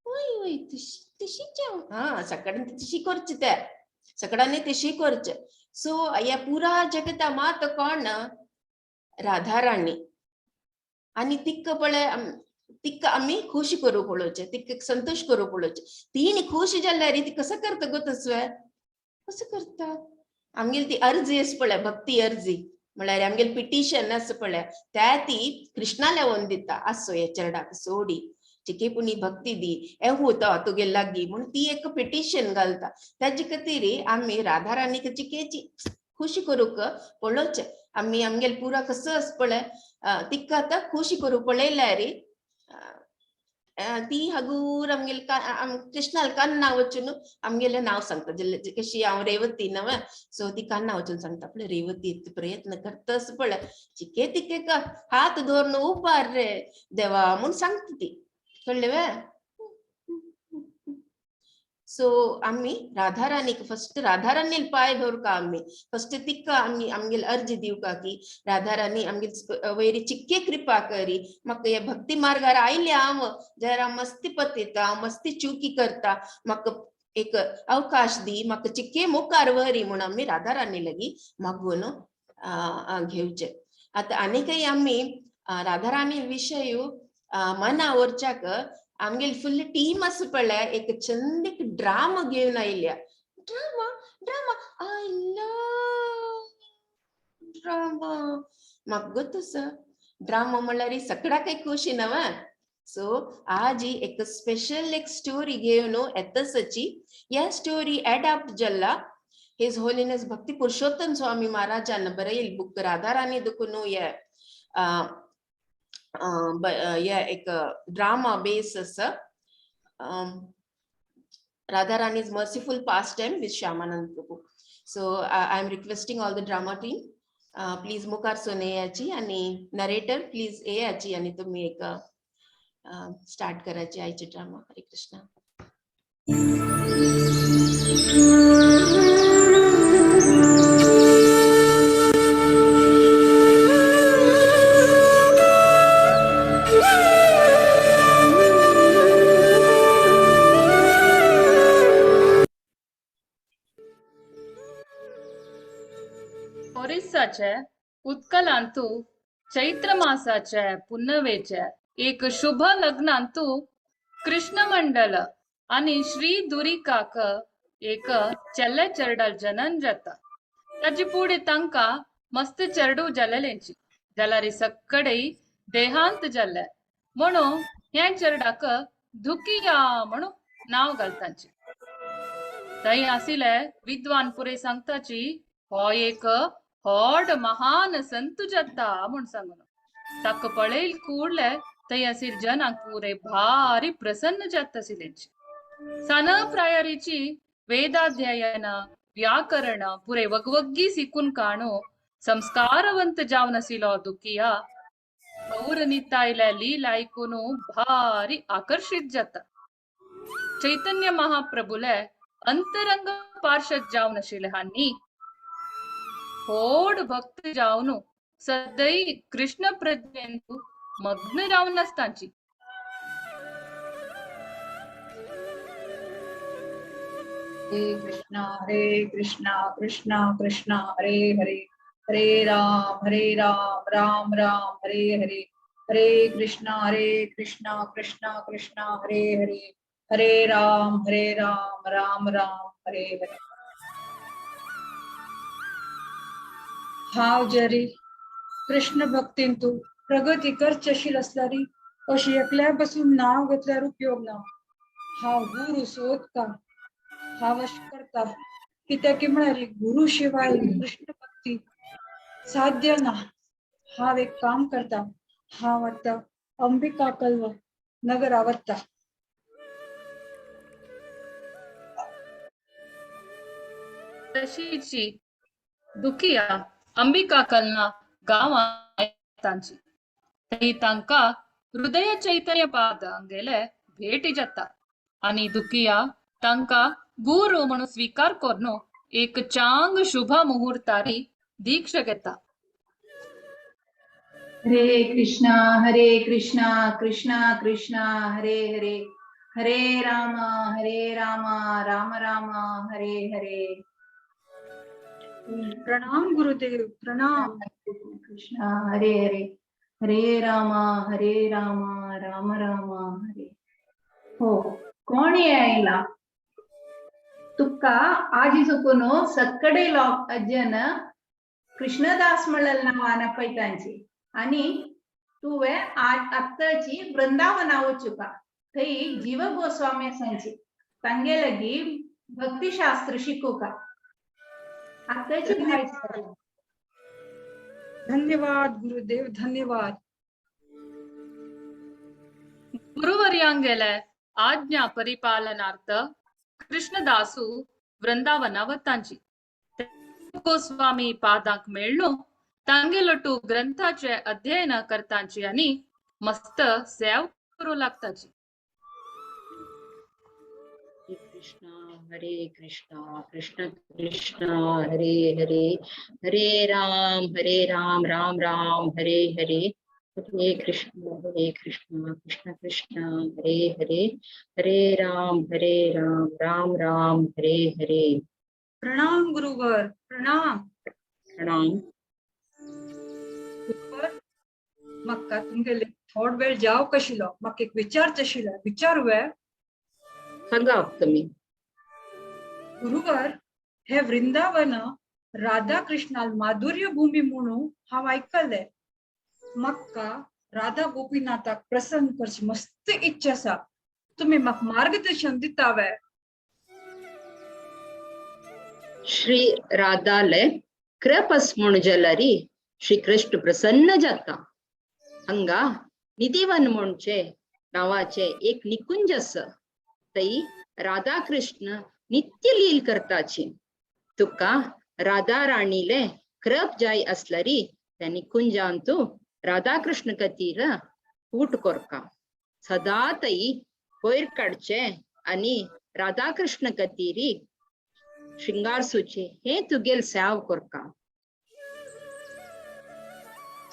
वय वय तशीच हांव. हा सगळ्यांनी तशी करचें, ते सगळ्यांनी तशी करचें. सो ह्या पुरा जगता मात कोण? राधा राणी. आनी तिका पळय तिका आमी खुशी करूं पळोवचें, तिका संतोश करूं पळोवचें. तिणी खुशी जाल्यार ती कसो करता गो तसवें? कसो करता? आमगेली ती अर्जी आसा पळय, भक्ती अर्जी म्हळ्यार आमगेली पिटिशन आसा पळय, त्या ती कृष्णाले व्हरून दिता. आसो ह्या चेरडाक सोडी चिके पुणी भक्ती दी एहू तो तुगे लागीं म्हूण ती एक पिटिशन घालता. ताजे खातीर आमी राधा राणीक चिकेची खुशी करूंक पळोवचें. आमी आमगेले पुरा कसो आसा पळय, तिका आतां खुशी करूं पळयल्यार ती हगूर आमगेले कृष्णाल कान्ना वचून आमगेलें नांव सांगता. कशी हांव रेवती न्हय, सो ती कान्ना वचून सांगता पळय रेवती प्रयत्न करतास पळय, चिके तिके हात दवरून उबार रे देवा म्हूण सांगता ती. कळ्ळें वे? सो आमी राधा राणीक फस्ट राधा राणील पांय दवरका आमी फस्ट तिका आमी आमगेले अर्जी दिवका की राधा राणी आमगेले वयर चिक्के कृपा करी, म्हाका हे भक्ती मार्गार आयल्या हांव, जाल्यार हांव मस्ती पतिता, हांव मस्ती चुकी करता, म्हाका एक अवकाश दी, म्हाका चिक्के मुखार व्हरी म्हूण आमी राधा राणी लागीं मागून घेवचें. आतां आनीकय आमी राधा राणी विशय मना व्हरच्याक आमगेली फुल टीम आसा पळय, एक चंद एक ड्रामा घेवन आयल्या. Drama drama I love drama. म्हाका गोत आसा ड्रामा म्हणल्यार सगळ्याकय खुशी न्हय. सो आज एक स्पेशल एक स्टोरी घेवन येतसची. ह्या स्टोरी एडाप्ट जाल्ला his holiness भक्ती पुरुषोत्तम स्वामी महाराजान बरयल बुक राधा राणी दुखून हे हे एक ड्रामा बेस आसा, Radharani's merciful pastime with Shyamanand Prabhu. So I am requesting all the drama team, please मुखार सून येयाची आणि नरेटर प्लीज येयाची आणि तुम्ही एक स्टार्ट करायची आयची ड्रामा. हरे कृष्णा. ओरिसाचे उत्कलांतु चैत्र मासाचे पुनवेचे एक शुभ लग्नांतु कृष्णमंडल आणि श्री दुरिकाक एक चेल्ले चेरडाल जनन जाता. ताजे फुडें तांकां मस्त चेरडूव जालेलेंची जाल्यार सक्कडे देहांत जाल्ले म्हणून हे चेरडाक धुकिया म्हणून नांव घालतांची. थंय आशिल्ले विद्वान पुरे सांगताची हो एक व्हड महान संत जाता म्हूण सांगून ताका पळयल कूडले थंय आशिल्ले जनांक पुरे भारी प्रसन्न जाता आशिल्लेंची. सान प्रायारीची वेदाध्ययन व्याकरण पुरे वगवग्गी शिकून काणू संस्कारवंत जावन आशिल्लो दुखिया गौरनितायल्या लीला आयकून भारी आकर्शीत जाता. चैतन्य महाप्रभुले अंतरंग पार्षद जावन आशिल्ले हांणी व्हड भक्त जावन सदै कृष्ण प्रज्ञेंतु मग्न जावन आसतांची. हरे कृष्णा हरे कृष्णा कृष्णा कृष्णा हरे हरे, हरे राम राम राम हरे हरे, हरे कृष्णा कृष्णा कृष्णा हरे हरे, हरे राम राम राम हरे हरे. हांव जरी कृष्ण भक्तींतु प्रगती करचेशील आसल्यारी अशी एकल्या पासून नांव घेतल्यार उपयोग ना. हांव गुरु सोदता, हांव अशें करता कित्याक म्हळ्यार गुरु शिवाय कृष्ण भक्ती साध्य ना. हांव एक काम करता, हांव आतां अंबिका कल्व नगरा वता. तशीची दुखिया अंबिका कलना गांवांत तांची थंय तांकां हृदय चैतन्य पाद हांगेले भेटी जाता आनी दुखिया तांकां गुरु म्हणून स्वीकार करून एक चांग शुभ मुहूर्तारी दीक्षा घेता. हरे कृष्णा कृष्णा कृष्णा हरे हरे, हरे राम राम राम हरे हरे. प्रणाम गुरुदेव, प्रणाम. कृष्णा हरे हरे, हरे राम राम राम हरे. हो कोण आयला तुका आजी चुकून सक्कडे लोक अज्जन कृष्णदास म्हणलेलं नांवान पळयतांची आणि तुवें आत्ताची वृंदावना वचुका थंय जीव गोस्वामी आसांची तांगे लगी भक्तिशास्त्र शिकूका. आत्ताची धन्यवाद गुरुदेव, धन्यवाद. गुरुवर्यांगेले आज्ञा परिपालनार्थ कृष्णदासू वृंदावना वतांची गोस्वामी पादांक मेळ्ळो तांगेलटू ग्रंथाचे अध्ययन करतांची आणि मस्त सेव करू लागताची. हरे कृष्णा कृष्ण कृष्ण हरे हरे, हरे राम राम राम हरे हरे, हरे कृष्ण कृष्ण कृष्ण हरे हरे, हरे राम राम राम हरे हरे. प्रणाम गुरुवर, प्रणाम. प्रणाम गुरुवर, म्हाका तुमगेले थोड वेळ जाव कशिलो, म्हाका एक विचार आशिल्लो, विचार वे सांगा तुमी. गुरुवर, हे वृंदावन राधा कृष्णाल माधुर्य भूमी म्हणून हांव आयकले. म्हाका राधा गोपीनाथाक प्रसन्न करची मस्त इच्छा आसा, तुमी म्हाका मार्गदर्शन दिता वे? श्री राधाले कृपस म्हूण जाल्यार श्री कृष्ण प्रसन्न जाता. हंगा निधिवन म्हणचे नावाचे एक निकुंज आसा. तई राधा कृष्ण नित्य लील करताची. तुका राधा राणीले कृप जाय असलरी त्या निकुंजांतू राधा कृष्ण कतीर कूट कोरका. सदा तई कोयर काडचे आणि राधा कृष्ण कतीरी शृंगारसूचे हे तुगेल सेव कोरका.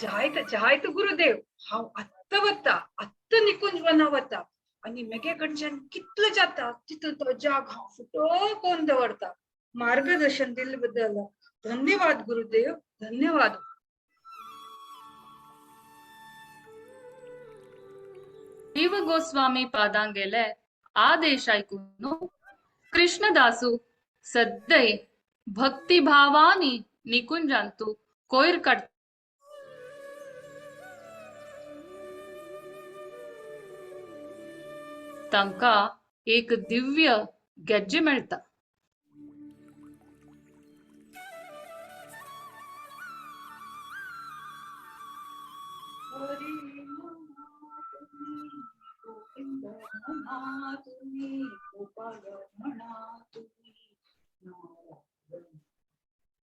जायत जायत गुरुदेव, हांव आत्त वता, आत्त निकुंज वना वता आनी मेगे कडच्यान कितलो जाता तितलो तो जाग हांव फुटो कोन्न दवरता. मार्गदर्शन दिल्ले बद्दल धन्यवाद गुरुदेव, धन्यवाद. जीव गोस्वामी पादांगेले आदेश ऐकून कृष्णदासू सद्दै भक्तिभावानी निकुंजांतू कोयर काड तांका एक दिव्य गेज्जे मेळता.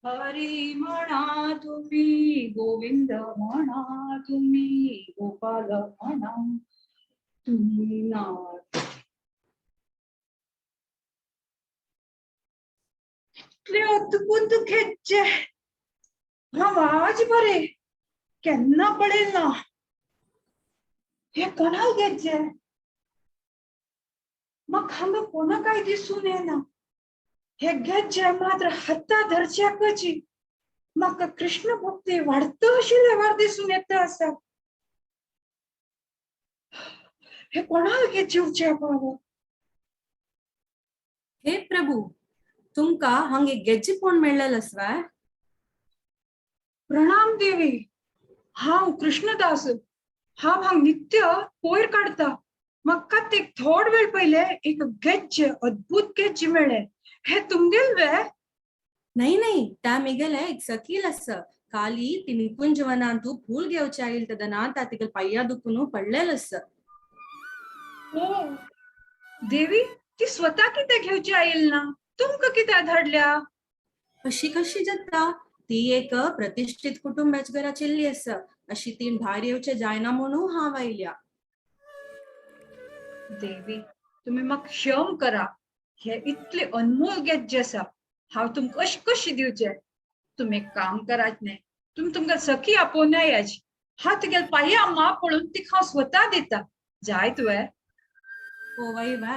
हरी म्हणा तुम्ही, गोविंद म्हणा तुम्ही, गोपाल म्हणा तुम्ही, नाथ. इतले अद्भुत घेतचे हांव आज बरे केन्ना पळयल ना. हे कोणाक घेतचे? म्हाका हांगा कोणा काय दिसून येना. हे घेतचे मात्र हाता धरच्याकची म्हाका कृष्ण भक्ती वाडत अशी लेवार दिसून येता आसा. हे कोणाक घेवचे पाव? हे प्रभू, तुमका हांगे गेज्जे कोण मेळ्ळेल आसवाय? प्रणाम देवी, हांव कृष्णदास. हांव हांग नित्य कोयर काडता. म्हाका ते थोड वेळ पयले एक गेज्जे, अद्भुत गेज्जे मेळ्ळे. हे तुमगेल वे? नाही नाही, त्या मेगेले एक सखील आसा. काली ती निकुंज वनांतू फूल घेवचे आयल तदना ता तिगेल पाया दुखून पडलेल आसा. ओ देवी, ती स्वतः कितें घेवची आयल ना, तुमकां कित्याक धाडल्या? अशी कशी जाता? ती एक प्रतिष्ठित कुटुंबाच्या घरा चेल्ली आसा. अशी तीन भायर येवचे जायना म्हणून हांव आयल्या. देवी, तुम्ही म्हाका क्षम करा. हे इतले अनमोल गेज्जे आसा, हांव तुमकां अशें कशी दिवचे? तुमी एक काम करात न्ही, तुमी तुमकां सखी आपोवन याची. हांव तुगेले पांया माप पळोवन तिका हांव स्वता दिता. जाय तुवें? ओ वय वा,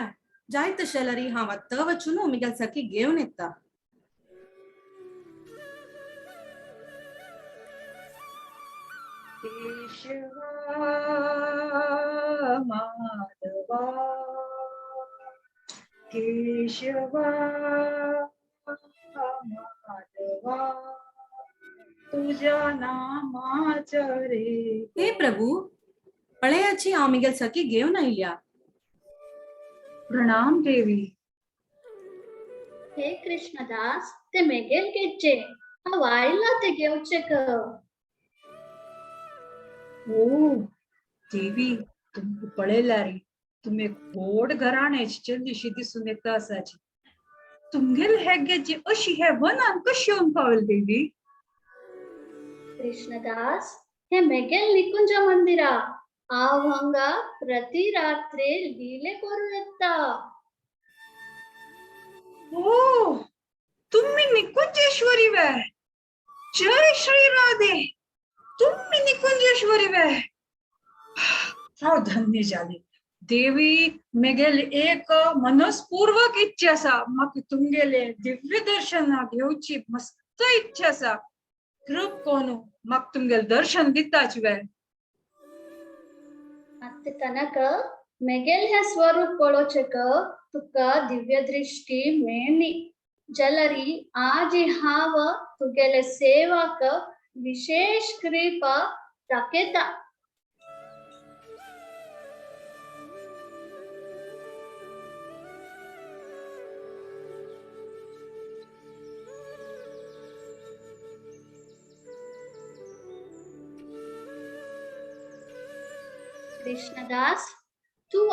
जाय तशें जाल्यार हांव आत्तां वचून म्हगेल्या सखी घेवन येता. केशवा माधवा, केशवा माधवा, तुझ्या नामाच रे. हे प्रभू, पळयाची हांव म्हगेल्या सखी घेवन आयल्या. प्रणाम देवी. हे कृष्णदास, ते मेगेल घेतचे, हांव आयला ते घेवचे क. ओ देवी, तुमकां पळयल्यार रे तुमी एक व्हड घराण्याची चल्लीशी दिसून येता आसाची. तुमगेल हे गेज्जे अशी हे वनान कशी येवन पावले देवी? कृष्णदास, हे मेगेल निकुंज मंदिरा. हांव हांगा प्रति रात्रे लीले करून येता. ओ तुम्ही निकुंजेश्वरी वे? जय श्री राधे. तुम्ही निकुंजेश्वरी वे? हांव धन्य जाले देवी. मेगेल एक मनस्पूर्वक इच्छा आसा, म्हाका तुमगेले दिव्य दर्शना घेवची मस्त इच्छा आसा. कृप कोनू म्हाका तुमगेले दर्शन दिताच वे? आत्तां तनक मेगेल हें स्वरूप पळोवचें क तुका दिव्य दृष्टी मेळ्ळी जाल्यार आज हांव तुगेले सेवाक विशेष कृपा दाखयता. कृष्णदास, तूं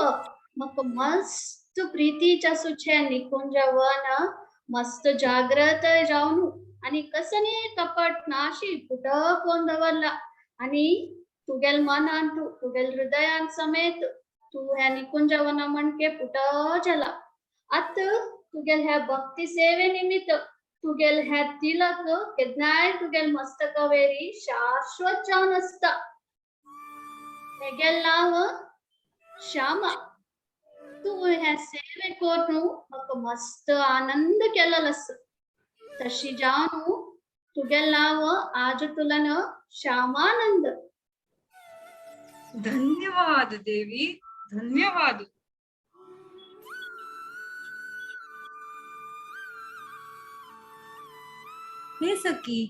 म्हाका मस्त प्रितीच आसूचें निकुंज वन मस्त जाग्रत जावन आनी कसनी कपट नाशी पुट कोन दवरला आनी तुगेल मनान तूं तुगेल हृदयान समेत तूं ह्या निकुंज वना म्हणके पुट जाला. आत तुगेल ह्या भक्ती सेवे निमित्त तुगेल ह्या तिलक केन्नाय तुगेल मस्तकवेरी शाश्वत जावन आसता. हेगेल नांव श्यामा. तूं ह्या सेवे करून म्हाका मस्त आनंद केलेलो आसा. तशी जावन तुगेल नांव आज तुलन श्यामानंद. धन्यवाद देवी, धन्यवाद. हे सखी,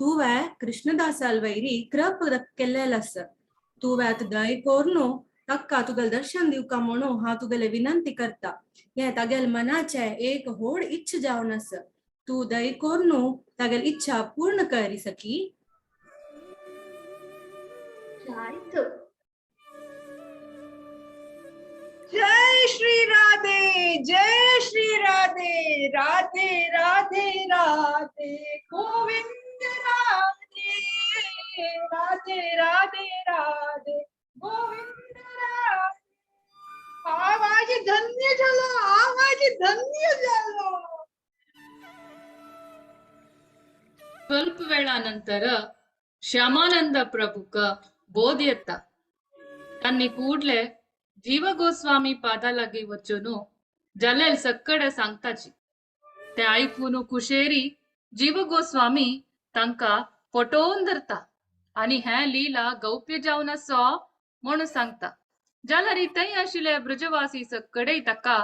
तूवे कृष्णदासाल वैरी कृप केल्लेल आसा. तूवे आतां दय कोरनु ताका तुगेल दर्शन दिवका म्हणून हांव तुगेले विनंती करता. हे तागेल मनाचे एक होड इच्छ जावन आसा. तूं दय कोरनु तागेल इच्छा पूर्ण करी सखी. जायत. जय श्री राधे, जय श्री राधे, राधे राधे राधे गोविंद राधे, राधे राधे राधे गोविंद राधे. आवाज धन्य झालो, आवाज धन्य झालो. ಸ್ವಲ್ಪ ವೇಳ ನಂತರ ಶ್ಯಾಮಾನಂದ ಪ್ರಭುಕ ಬೋಧಿಯತ್ತ ತನ್ನಿ ಕೂಡ್ಲೆ ಜೀವ ಗೋಸ್ವಾಮಿ ಪಾದಾಲಾಗಿ ವಚ್ಚುನು ಜಲೆಲ್ ಸಕ್ಕಡೆ सांगताची. ते आयकून कुशेरी जीव गोस्वामी तांका पटोवन धरता आनी हें लीला गौप्य जावन आसो म्हणून सांगता. जाल्यार थंय आशिल्ले ब्रजवासी सकडे ताका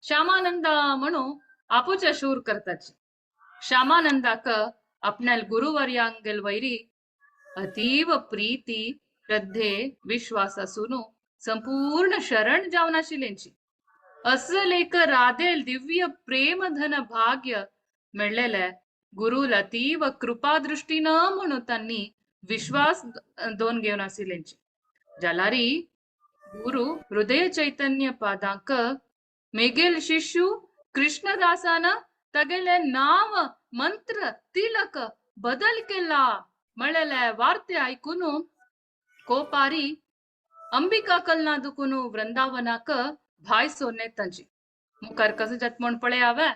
श्यामानंदा म्हणून आपूचे शूर करताची. श्यामानंदाक आपण्याल गुरुवर्यांगेल वैरी अतीव प्रीती श्रद्धे विश्वास आसून संपूर्ण शरण जावन आशिल्ल्यांची. असल एक राधेल दिव्य प्रेम धन भाग्य मेळ्ळेले गुरुल अतीव कृपा दृष्टीन म्हणून तांणी विश्वास दोन घेवन आशिल्ल्यांची. जाल्यारी गुरु हृदय चैतन्य पादांक मेगेल शिष्यु कृष्णदासान तगेले नाव मंत्र तिलक बदल केला म्हळेले वार्ते आयकून कोपारी अंबिका कलना दुकून वृंदावनाक भाय सोने तांची. मुखार कसं जात म्हण पळय हांवें.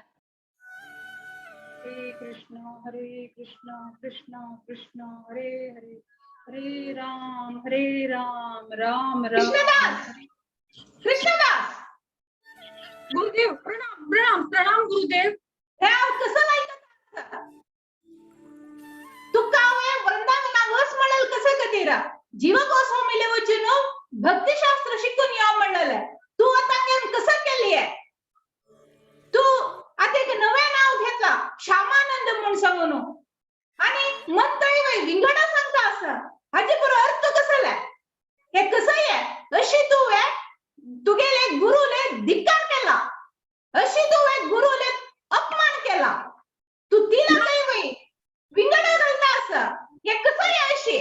हरे कृष्ण हरे कृष्ण कृष्ण कृष्ण हरे हरे, हरे राम हरे राम राम राम. कृष्णदास, कृष्णदास. गुरुदेव प्रणाम, प्रणाम प्रणाम गुरुदेव. हे हांव कसं लायता तुका हांवें वृंदावना वच म्हणलें कसं खातीर? जीव गोस्वामीले वचून भक्तिशास्त्र शिकून यो म्हणलें. तूं आतां कसं केली? तूं आतां एक नवें नांव घेतला श्यामानंद म्हूण सांगून आनी मंत्रय वय विंगडा सांगता आसा. हाजे बरो अर्थ कसले? हे कसं ये अशी तुवें तुगेले गुरुले धिक्कार केला, अशी तुवें गुरुले अपमान केला. तूं तिला वय विंगडा घालता आसा. हे कसं ये अशी?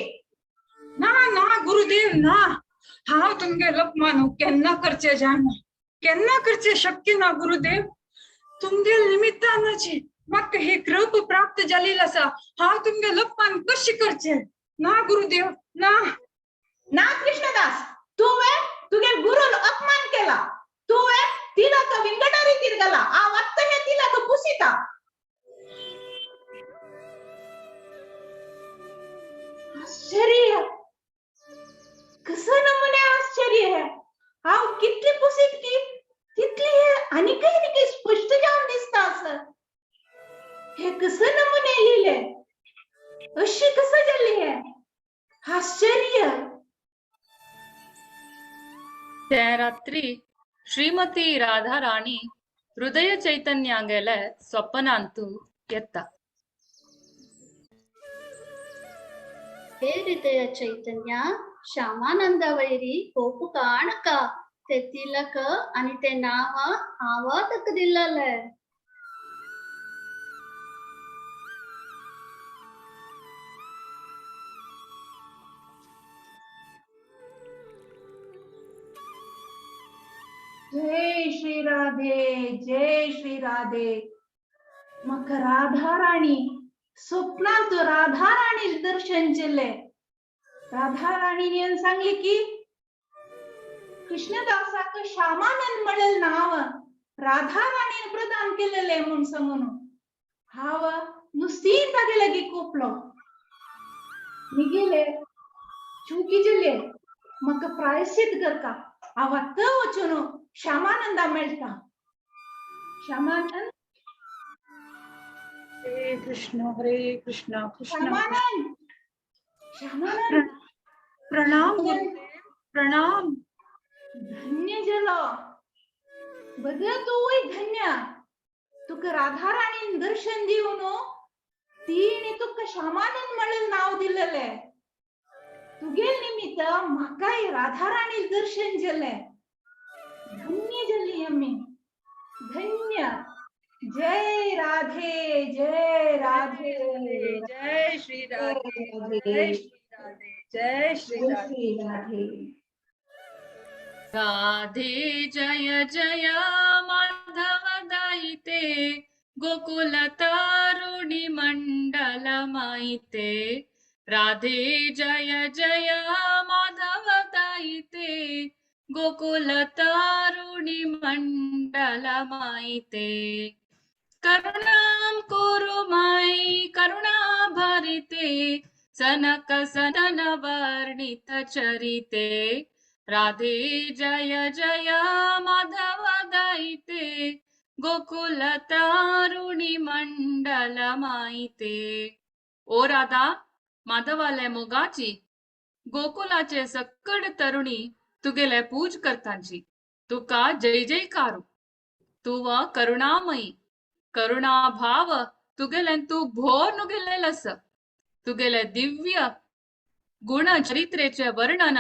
ना ना गुरुदेव ना, हांव तुमगेल अपमान केन्ना करचे जायना, केन्ना करचे शक्य ना गुरुदेव. तुमगेल निमित्तानाची म्हाका ही कृप प्राप्त जालेली आसा. हांव तुमगेल अपमान कशी करचे ना गुरुदेव ना. ना कृष्णदास, तुवें तुगेल गुरुल अपमान केला. तुवें तिलक विंगडा रितीर घाला. हांव आत्तां हें तिलक पुसिता. आश्चर्य, कसं नमुने आश्चर्य है. हांव कितली पुसीत की तितली हे आनीकय आनीकय स्पश्ट जावन दिसता आसा. हे कसं नमुने लिहिले, अशी कसं जाल्ली हे? आश्चर्य. त्या रात्री श्रीमती राधा राणी हृदय चैतन्यांगेले स्वप्नांतु येता. हे हृदय चैतन्य, श्यामानंद वैरी कोप काणका ते तिलक आणि ते नाव हांव ताका दिल्लें. जय श्री राधे, जय श्री राधे. म्हाका राधा राणी स्वप्नांत राधा राणी दर्शन केले. राधा राणीने सांगली की कृष्णदासाक श्यामानंद म्हणलेलं नाव राधा राणीने प्रदान केलेले म्हूण सांगून हांव नुस्ती तागे लागी कोपलो. मिगेले चुकी जाले, म्हाका प्रायश्चित करका. हांव आतां वचून श्यामानंदा मेळटा. श्यामानंद, हरे कृष्ण हरे कृष्ण कृष्ण. श्यामानंद, श्यामानंद. प्रणाम गुरुदेव, प्रणाम. धन्य जलो बघ तूं धन्य. तुका राधा राणीन दर्शन दिवन तिणे तुका श्यामानंद म्हणून नाव दिलेले. तुगेल निमित्त म्हाकाय राधा राणी दर्शन जालें. धन्य जाली आमी, धन्य. जय राधे, जय राधे, जय श्री राधे, जय श्री राधे, जय श्री जय राधे. श्री राधे. राधे जय जय माधव दायिते, गोकुल तारुणी मंडल माईते. राधे जय जय माधव दायिते, गोकुल तारुणी मंडल माईते. करुणां कुरु माई करुणा भरिते, सनक सदन वर्णित चरिते. राधे जय जय माधव दायिते, गोकुल तारुणी मंडल माईते. ओ राधा माधवाले मोगाची, गोकुलाचे सक्कड तरुणी तुगेले पूज करतांची, तुका जय जयकारू. तुव करुणामयी करुणाभाव तुगेले तू भोर नुगेलेलस. तुगेले दिव्य गुण चरित्रेचे वर्णन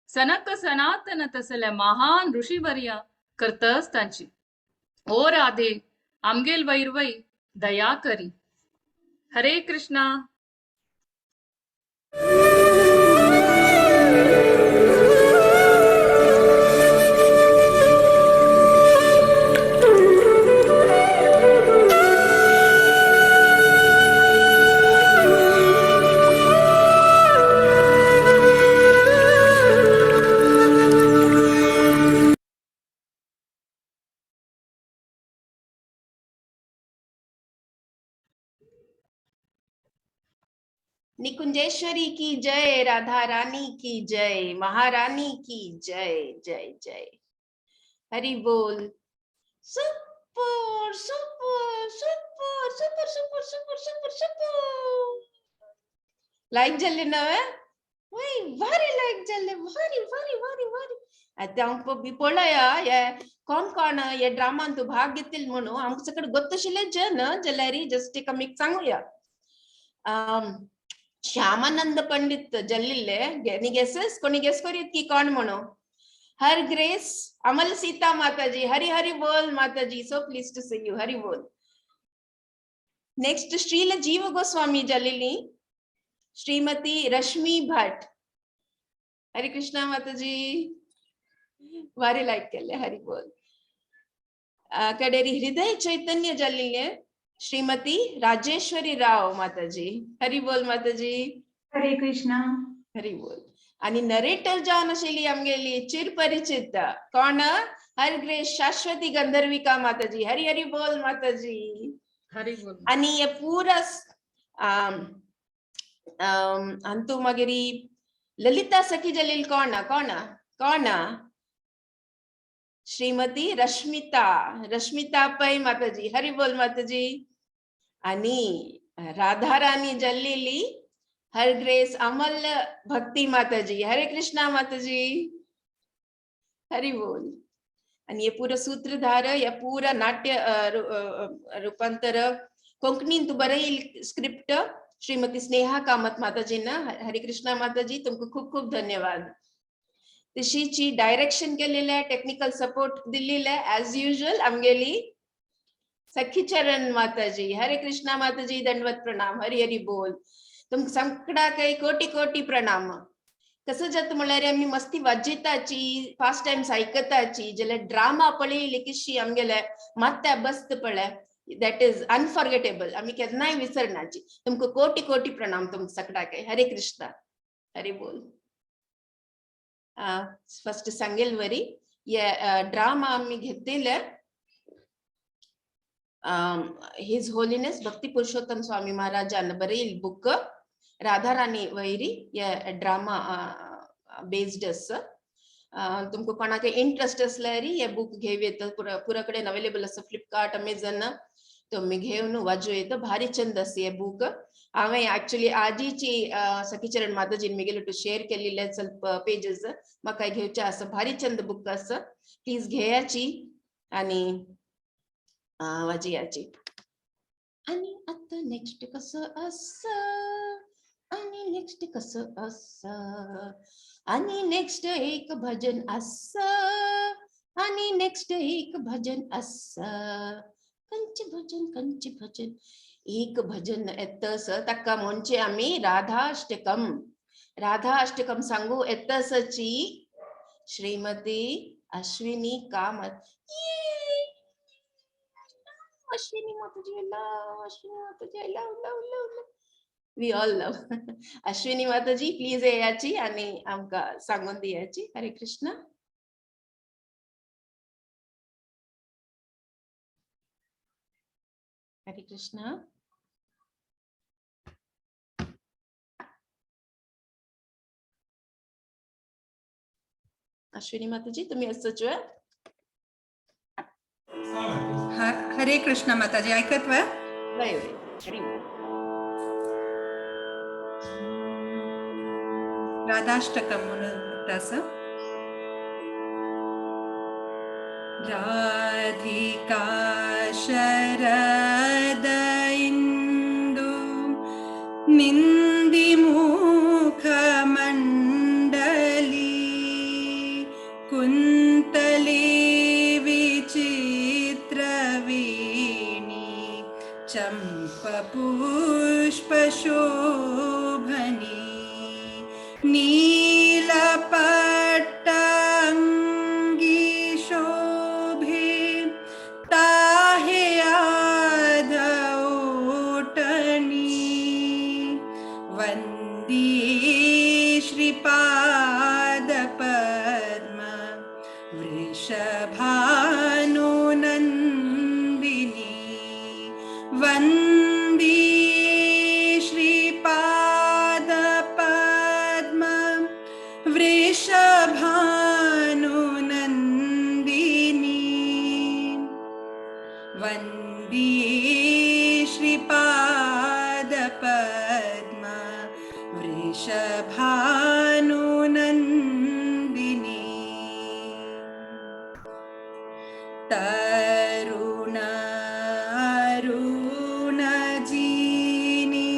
सनक सनातन तसले महान ऋषीवर्य करतस तांची. ओ राधे आमगेल वैरवै दया करी. हरे कृष्णा. निकुंजेश्वरी की जय, राधा रानी की जय, महारानी की जय, जय जय. हरि बोल. Super super super super super super super super. Like जाल्ले नवे वय, भारी लायक जाल्ले, भारी भारी भारी भारी. आतां हांव बी पळया हे कोण कोण हे ड्रामान तूं भाग घेतील म्हणून. आमकां सगळें गोत्तशिल्लें जन जाल्यार जस्ट एक आमी सांगुया. श्यामानंद पंडित जल्लिल्ले. Any guesses? कोणी गेस करीत की कोण म्हणू? हर ग्रेस अमल सीता माताजी. हरी हरी बोल माताजी. So please to see you. Hari बोल. नेक्स्ट श्रील जीव गोस्वामी जल्लिली श्रीमती रश्मि भट्ट. हरे कृष्णा माताजी. भारी लायक केले. हरी बोल. कडेरी हृदय चैतन्य जल्लिले श्रीमती राजेश्वरी राव माताजी. हरी बोल माताजी. हरे कृष्णा. हरी बोल. आणि नरेटर जावन आशिल्ली आमगेली चिरपरिचित कोण? हर ग्रेस शाश्वती गंधर्विका माताजी. हरी हरी बोल माताजी. हरी बोल. आणि हे पुरा अंतू मागीर ललिता सखी जलील कोण? कोण कोण? श्रीमती रश्मिता, रश्मिता पै माताजी. हरी बोल माताजी. आणि राधा राणी जल्लीली हर ग्रेस अमल भक्ती माताजी. हरे कृष्णा माताजी. हरी बोल. आणि हे पुरं सूत्रधार या पुरा नाट्य रूपांतर कोंकणीन तू बरं स्क्रिप्ट श्रीमती स्नेहा कामत माताजींना. हरे कृष्णा माताजी, तुमको खूप खूप धन्यवाद. तशीची डायरेक्शन केलेलं आहे, टेक्निकल सपोर्ट दिलेला आहे ऍज युजल आमगेली सखीचरण माताजी. हरे कृष्णा माताजी, दंडवत प्रणाम. हरी हरी बोल. तुम संकडा काही कोटी कोटी प्रणाम. कसं जाता म्हणल्यार आमी मस्ती वाजयताची, फास्ट टायम्स आयकताची, जाल्यार ड्रामा पळयली किशी आमगेले मात्या बस्त पळय, that is unforgettable, आमी केन्नाय विसरनाची. तुमकां कोटी कोटी प्रणाम तुमकां सगळ्याक. हरे कृष्णा, हरे बोल. फर्स्ट सांगेल वरी ये ड्रामा आमी घेतलेले his holiness भक्ती पुरुषोत्तम स्वामी महाराजान बरयल बुक राधाराणी वैरी ये ड्रामा बेस्ड आसा. तुमकां कोणाक इंट्रस्ट असल्यार हे बुक घेव येता, पुरा पुरा कडेन अवेलेबल आसा, फ्लिपकार्ट, अमेझॉन, तुमी घेवन वाजू येता. भारी चंद आसा हे बुक. हांवें एक्चुअली आजीची सखीचरण माताजीन मिगेले टू शेअर केलेले ಸ್ವಲ್ಪ पेजेस म्हाका घेवचे आसा. भारी चंद बुक आसा, प्लीज घेयाची आणि वाजयाची. आणि आता नेक्स्ट कसं आसा, आणि नेक्स्ट कसं आसा, आणि नेक्स्ट एक भजन आसा, आणि नेक्स्ट एक भजन आसा. कंच भजन, कंच भजन, एक भजन येतस ताका म्हणचे आमी राधाष्टकम. राधाष्टकम सांगू येतसची श्रीमती अश्विनी कामत. अश्विनी माताजी, love Ashwini Mataji, I love love love love, we all love Ashwini Mataji. Please येयाची आणि आमकां सांगून दियाची. हरे कृष्ण. हरे कृष्ण. अश्विनी माताजी, तुम्ही असच? हरे कृष्ण माताजी, ऐकत वा? वय वय, हरी. राधाष्टकम म्हणून तसं. राधिका शरद इंदु निंदिमुख मंडली कुंतली विचित्र वीणी चंप पुष्प शोभनी नीलपट्टांगी शोभे ताहे आधोटणी वंदी श्रीपाद पद्म वृषभानुनंदिनी वंदी श्रीपाद पद्म वृषभानुनंदिनी वंदी श्रीपाद पद्म वृषभानुनंदिनी तरुण अरुण जीनी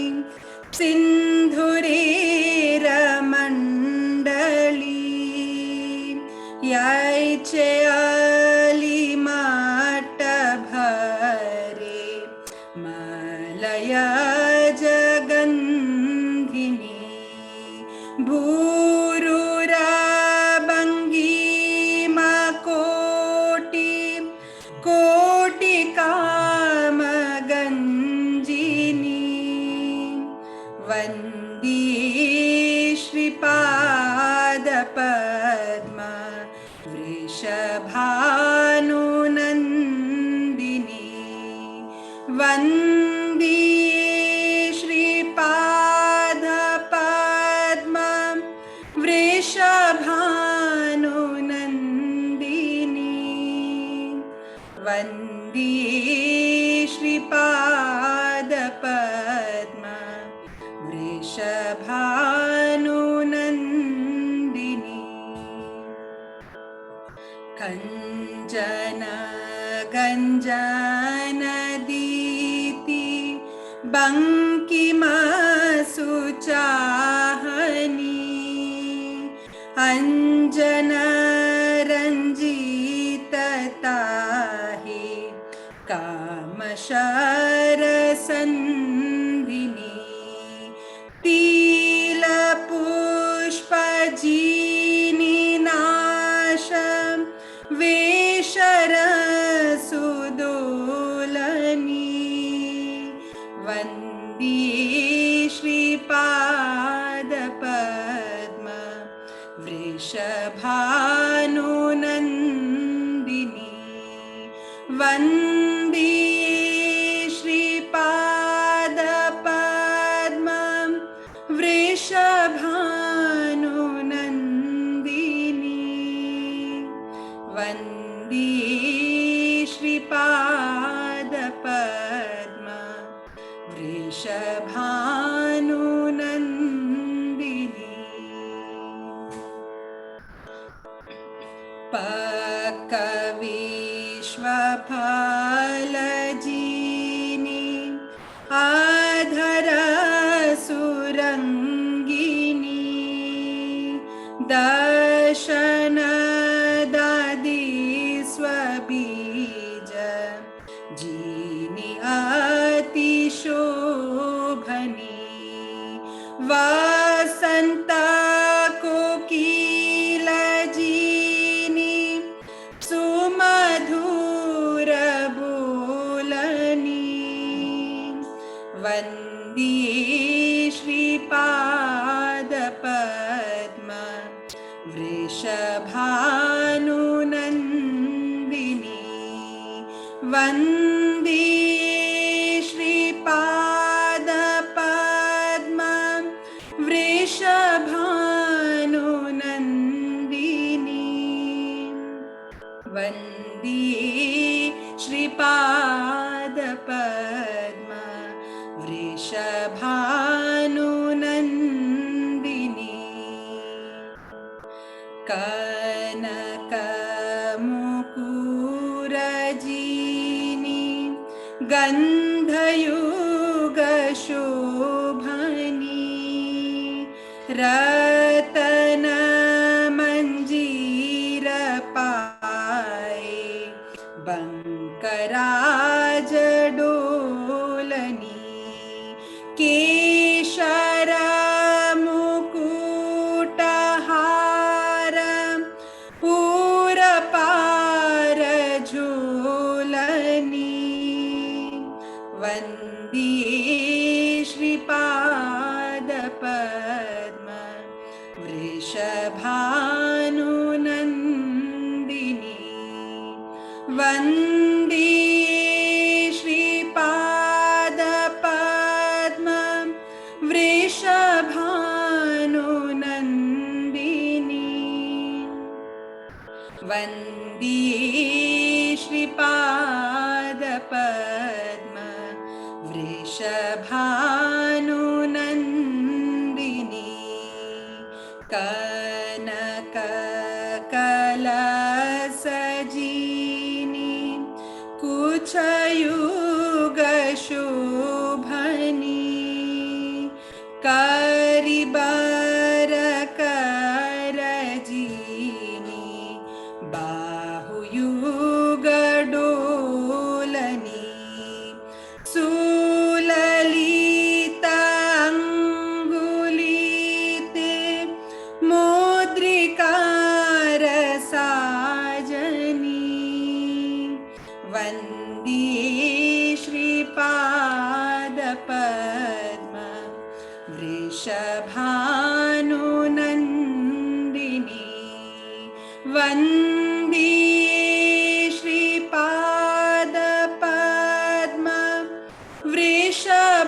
सिंधुरीर मंडली यायचे आली माट भरे मलय जगंधिनी भूरुरा भंगीमा कोटि कोटि काम गंजिनी वंदी श्रीपाद पद्म वृषभानुनंदिनी वंदी श्रीपाद पद्म वृषभानुनंदिनी वंदी श्रीपाद पद्म वृषभानुनंदिनी कंजन गंजन दीति बंकिम सुचाहनी अंजन रंजित ताहे कामशर संधिनी तिल पुष्प वंदे श्रीपादपद्म वृषभानुनन्दिनी। वंदे श्रीपादपद्म वृषभानुनन्दिनी। वंदे श्रीपादपद्म वृषभानुनन्दिनी। पक्कविश्वफलजीनि आधर सुरङ्गिनी दर्शन दादी स्वबीज जीनि अतिशोभनी। वसंत कोकिल जीनि सुमधुर बोलनी। वंदे श्रीपादपद्म वृषभानुनन्दिनी। वंदे श्रीपादपद्म वृषभानुनन्दिनी। वंदे श्रीपादपद्म वृषभानुनन्दिनी। कनकमुकुरजीनि गन्धयुगशोभनी रतन मंजीर पाए बंकराज डोलनी। केशर मुकुटहार उरपार झूलनी। वंदे श्रीपादपद्म वृषभानुनन्दिनी। वंदे श्रीपादपद्म वृषभानुनन्दिनी। वंदे श्रीपादपद्म वृषभानुनन्दिनी। कनक कलसजीनि कुचयुगशोभनी करिबर करजीनि बाहुयुगडोलनी। सुललिताङ्गुलिते मुद्रिकार साजनी। वंदे श्रीपादपद्म वृषभानुनन्दिनी। वंदे श्रीपादपद्म वृषभानुनन्दिनी।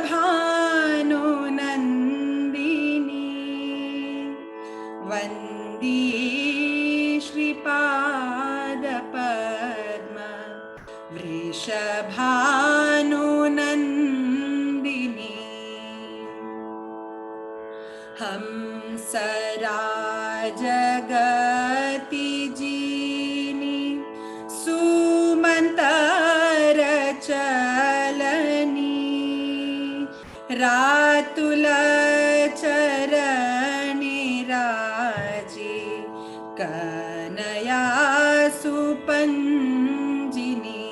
वंदे श्रीपादपद्म वृषभानुनन्दिनी। हंसराजगति जीनि सुमंतर चलनी रातुल चरणी राजी कनया सुपंजिनी।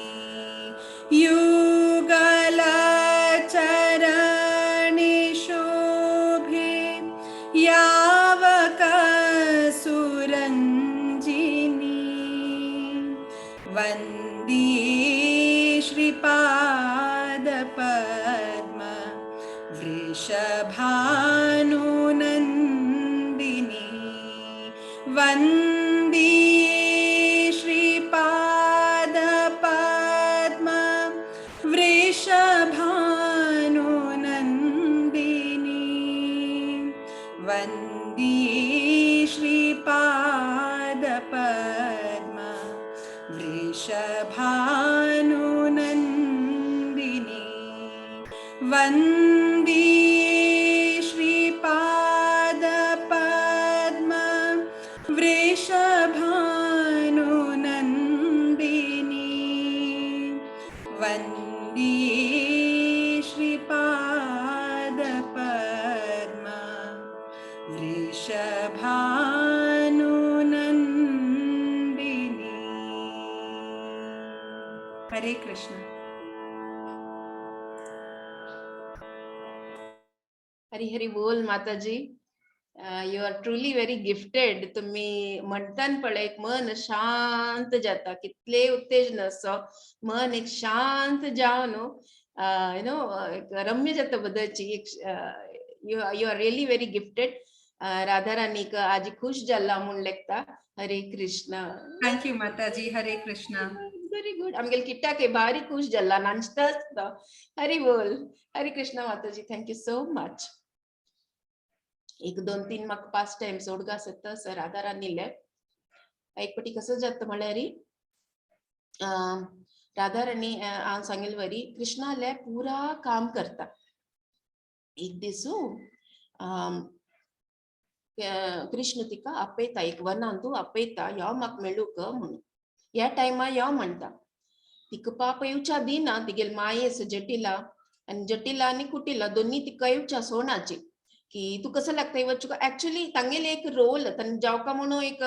युगल चरणी शोभे यावक सुरंजिनी। वंदे श्रीपादपद्म वृषभानुनन्दिनी। वन्दे श्रीपादपद्म वृषभानुनन्दिनी। वन्दे श्रीपादपद्म वृषभानुनन्दिनी। वन्दे श्रीपादपद्म वृषभानुनन्दिनी। वन्दे श्रीपादपद्म वृषभानुनन्दिनी। हरे कृष्ण। हरी हरी बोल माताजी. You are truly very gifted. तुम्ही म्हणतान पळय एक मन शांत जाता, कितले उत्तेजन असो मन एक शांत जावन you know एक रम्य जाता बदलची एक. You are really very gifted. Radha रानीक आजी खुश जाला म्हूण लेखता. हरे कृष्ण. Thank you माताजी. हरे कृष्ण. Very good. आमगेले किट्टाक भारी खुश जाला, नाचता आसता. हरी बोल. हरे कृष्ण माताजी, thank you so much. एक दोन तीन म्हाका पास टायम सोडगा आसता सर राधा रानीले. एक पटी कसं जाता म्हळ्यार राधा राणी हांव सांगेल वरी कृष्णाले पुरा काम करता. एक दिसू कृष्ण तिका आपयता, एक वनान तूं आपयता, यो म्हाका मेळूंक म्हणून. ह्या टायमार यो म्हणटा. तिका पाप येवच्या दिना, तिगेल मायेस जटिला आनी जटिला आनी कुटिला दोन्ही तिका येवच्या सोणाची की तूं कसं लागता वचूं. एक्चुअली तांगेले एक रोल जावका म्हणून एक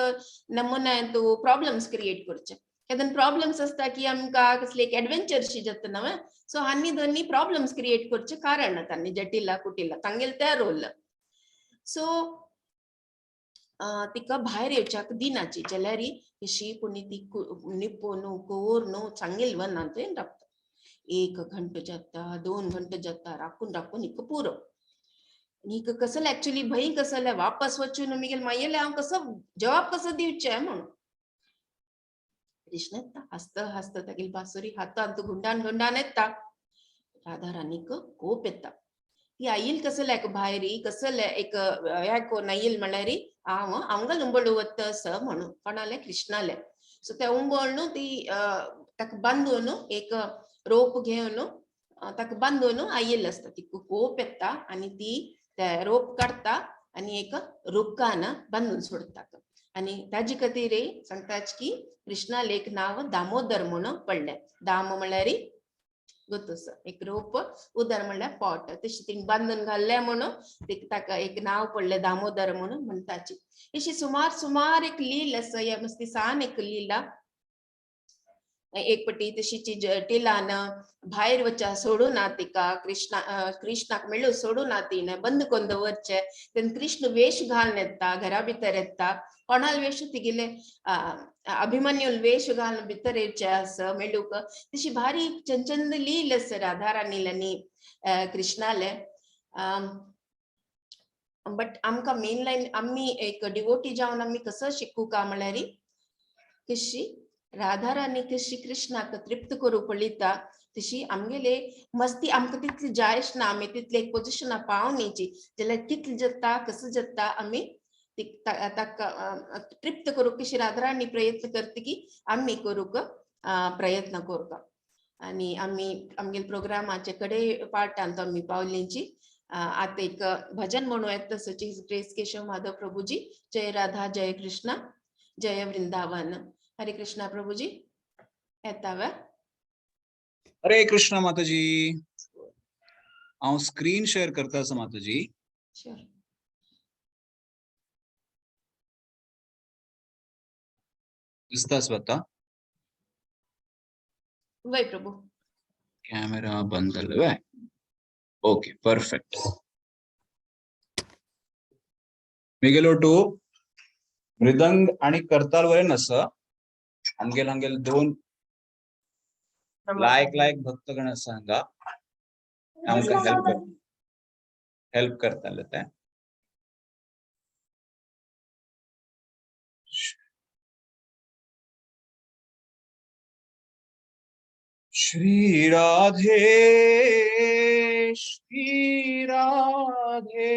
नमुना तूं प्रॉब्लम्स क्रिएट करचे. केदन प्रॉब्लम्स आसता की आमकां कसले एक एडवेंचर शी जाता न्हय, सो आनी दोन्ही प्रॉब्लम्स क्रिएट करचे कारण तांणी जटिला कुटिला तांगेले ते रोल. सो तिका भायर येवच्याक दिनाची जाल्यार कशी पुणी ती निपोवन कोर सांगेल वनांत रावता. एक घंटो जाता, 2 घंटो जाता, राखून राखून हिका पुरो. आनी हिका कसले एक्चुअली भंय कसले वापस वचून मिगेल मायेले हांव कसो जवाब कसो दिवचें म्हणून. कृष्ण येता हासता हासता, तागेली बासुरी हातांत गुंडान गुंडान येता. राधा राणीक कोप येता. ती आईल कसले एक भायर कसले एक हें कोन्न आईल म्हणल्यार हांव हांगा उंबळ वता स म्हणून कोणाले कृष्णाले. सो ते उंबळ ती ताका बांदून एक रोप घेवन ताका बांदून आयिल्ल आसता. तिका कोप येता आनी ती ते रोप काडटा आनी एक रुखान बांदून सोडटा. आनी ताजे खातीर सांगताच की कृष्णाले एक नांव दामोदर म्हणून पडलें. दाम म्हणल्यार गोतोस एक रोप, उदर म्हणल्यार पोट. तशी तिणें बांदून घाल्लें म्हणून ताका एक नांव पडलें दामोदर म्हणून म्हणटाची. अशी सुमार सुमार एक लील आसा, ह्या मस्ती सान एक लीला. एक पटी तशीची जटिलान भायर वच्या सोडूं ना तिका, कृष्णा कृष्णाक मेळू सोडूं ना, तिणें बंद करून दवरचें. तेन्ना कृष्ण वेश घालून येता, घरा भितर येता. कोणाल वेश तिगेले अभिमन्यूल वेश घालून भितर येवचे आसा मेळूंक. तशी भारी चंचंद लील आसा राधा राणीले आनी कृष्णाले. बट आमकां मेन लायन आमी एक डिवोटी जावन आमी कसो शिकूका म्हणल्यार कशी राधा राणी कशी कृष्णाक तृप्त करूंक पळयता तशी आमगेले मस्ती आमकां तितली जायच ना, आमी तितले एक पोजिशना पावनीची जाल्यार कितले जाता कसो जाता आमी ताका तृप्त करूंक कशी राधा राणी प्रयत्न करता की आमी करूंक प्रयत्न करता. आनी आमी आमगेले प्रोग्रामाचे कडे पार्टान आमी पावलींची. आतां एक भजन म्हणूं येता तसोची ग्रेस केशव माधव प्रभुजी. जय राधा जय कृष्णा जय वृंदावन. हरे कृष्णा प्रभुजी येता वे. हरे कृष्णा माताजी. हांव स्क्रीन शेअर करता आसा माताजी. शुअर. दिसता स्वता? वय प्रभु. कॅमेरा बंद जालो वे. Okay perfect. मिगेलो टू मृदंग आणि करताल वरेन आसा. आमगेल हांगेल दोन लायक लायक भक्तगण आसा हांगा आमकां हेल्प कर. हेल्प करताले ते. श्री राधे श्री राधे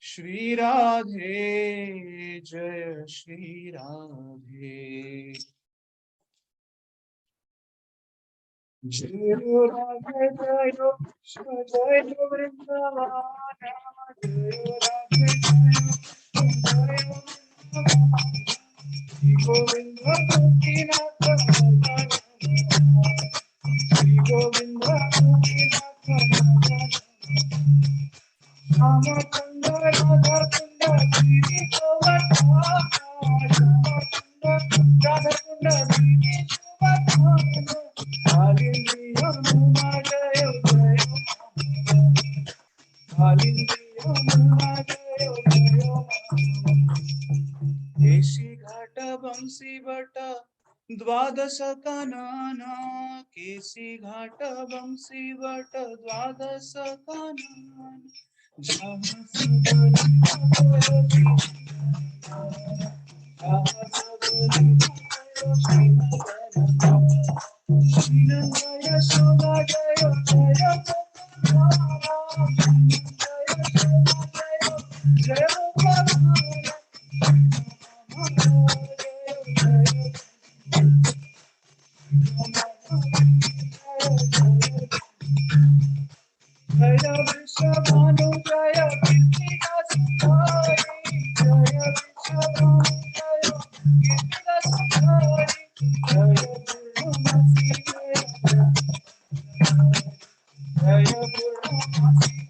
श्री राधे जय श्री राधे. जय राधे जय कृष्ण जय वृंदावन जय राधे जय श्री गोविंद गोपीनाथ श्री गोविंद गोपीनाथ श्यामचंद्र राधा कुंड गिरि गोवर्धन श्यामचंद्र राधा कुंड गिरि गोवर्धन कालिंदी यमुना जय जय कालिंदी यमुना जय जय. केशी घाट बंसी बट द्वादश कानन केसी घाट बंसी बट द्वादश कानन जहाँ यशोदा जय जय जय जय वृषभानु जय कीर्तिदास हरि जय वृषभानु जय कीर्तिदास हरि जय पूर्णमासी जय जय पूर्णमासी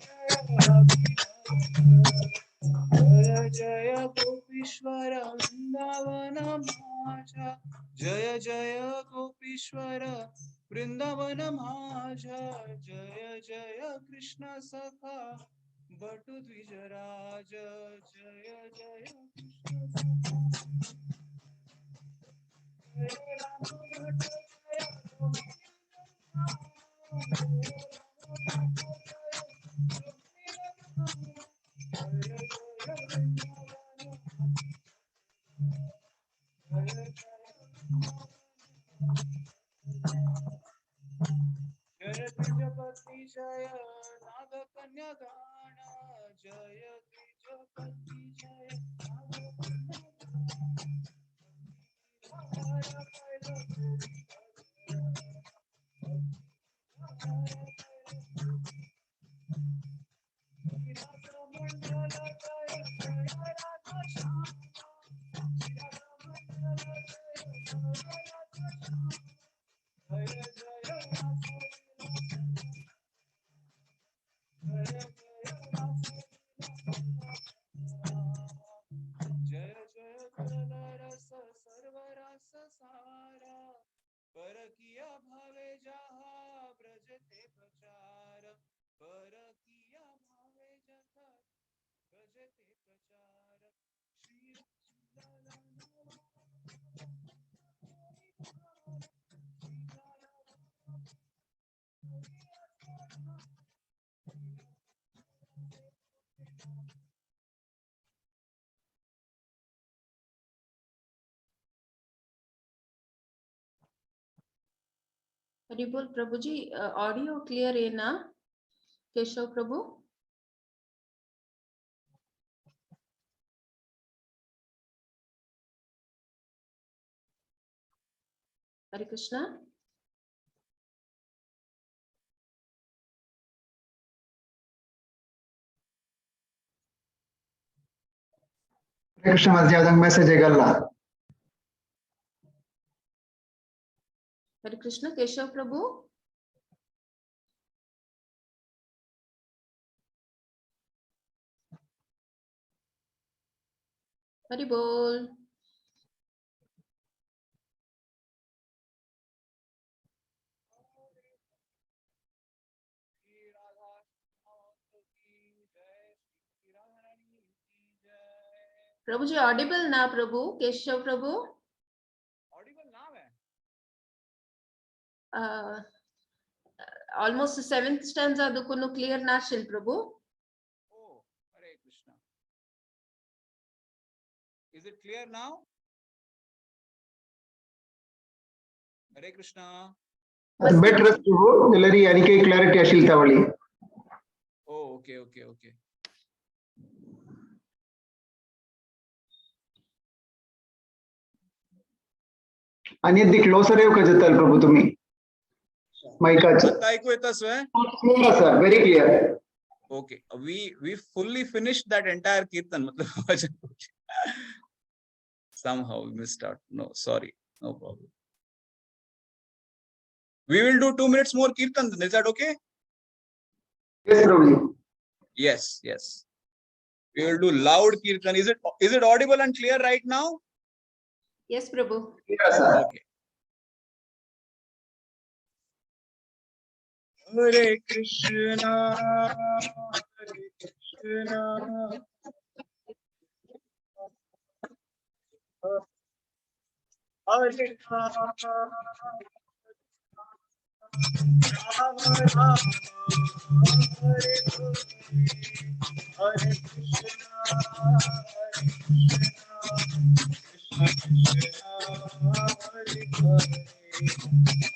जय जय गोपीश्वर वृंदावन माझा जय जय गोपीश्वर वृंदावन माझा जय जय कृष्ण सखा बटु द्विजराज जय जय कृष्ण सखा जय राम भट्ट जय जय द्विजपति जय नाग कन्या गाण जय द्विजपति जय नाग कन्या जय जय जल रस सर्व रस सारा पर किया भावे जहा ब्रजते प्रचार पर किया भावे जहा ब्रजते प्रचार श्री हरि बोल प्रभु जी. ऑडियो क्लियर है ना केशव प्रभु? हरे कृष्णा. हरे कृष्ण माताजी, अदंग मैसेज गल्ला. हरे कृष्ण केशव प्रभु. हरि बोल. प्रभु जी ऑडिबल ना प्रभु केशव प्रभु? ऑडिबल नाम है. ऑलमोस्ट सेव्हन्थ स्टँजा देखून क्लियर नाशील Prabhu. Oh, Hare Krishna. Is it clear now? Hare Krishna. Better Prabhu, जाल्यार आनी काही क्लॅरिटी आशिल्ली तावळी. Oh, okay, okay, okay. आनी दी क्लोसर येवका जाताल प्रभू तुम्ही मायकाच. आता ऐकू येता स्वय? क्लियर आसा, very clear. Okay, we fully finished that entire kirtan. मतलब भजन somehow we missed out. No, sorry, no problem. We will do 2 minutes more kirtan. Is that okay? Yes, Prabhuji. Yes, yes. We will do loud kirtan. Is it audible and clear right now? Yes, Prabhu. Clear आसा. Okay. Hare Krishna, Hare Krishna, Hare Rama, Rama Rama, Hare Hare, Hare Krishna, Hare Krishna, Krishna Krishna, Hare Hare,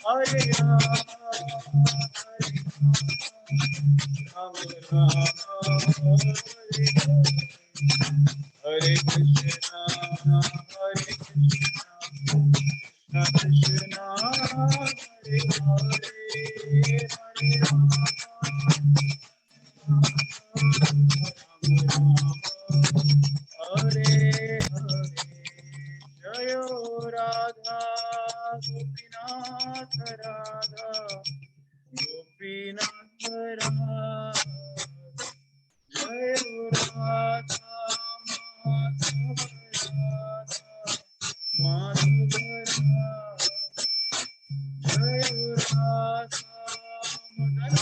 Hare Rama, Hare Rama, Rama Rama, Hare Hare, Hare Krishna, Hare Krishna, Krishna Krishna, Hare Hare, Hare Rama, Rama Rama, Hare Hare. Jaya Radha Gopinath Radha Gopinath Radha, Jaya Radha Madhava Radha Madhava Radha, Jaya Radha Madan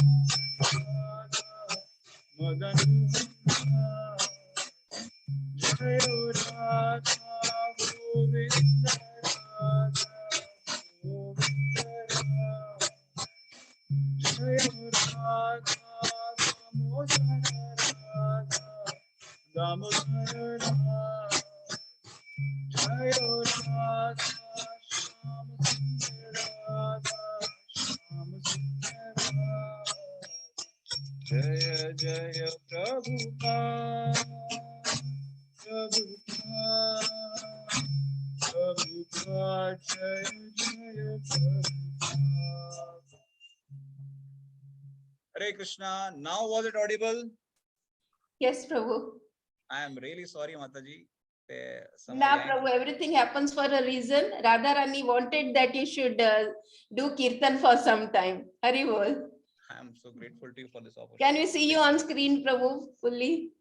Radha Madan Radha, Jaya Radha Govinda Radha Govinda Radha, Jaya Radha Damodar Radha Damodar Radha, Jaya Radha Shyam Sundar Radha Shyam Sundar Radha, Jaya Jaya Prabhupada, Prabhupada, Prabhupada, Jaya Jaya Prabhupada. Hare Krishna. Now was it audible? Yes, Prabhu. I am really sorry, Mataji. Na, Prabhu, everything happens for a reason. Radharani wanted that you should do kirtan for some time. Hari Bol. I am so grateful to you for this opportunity. Can we see you on screen, Prabhu, fully?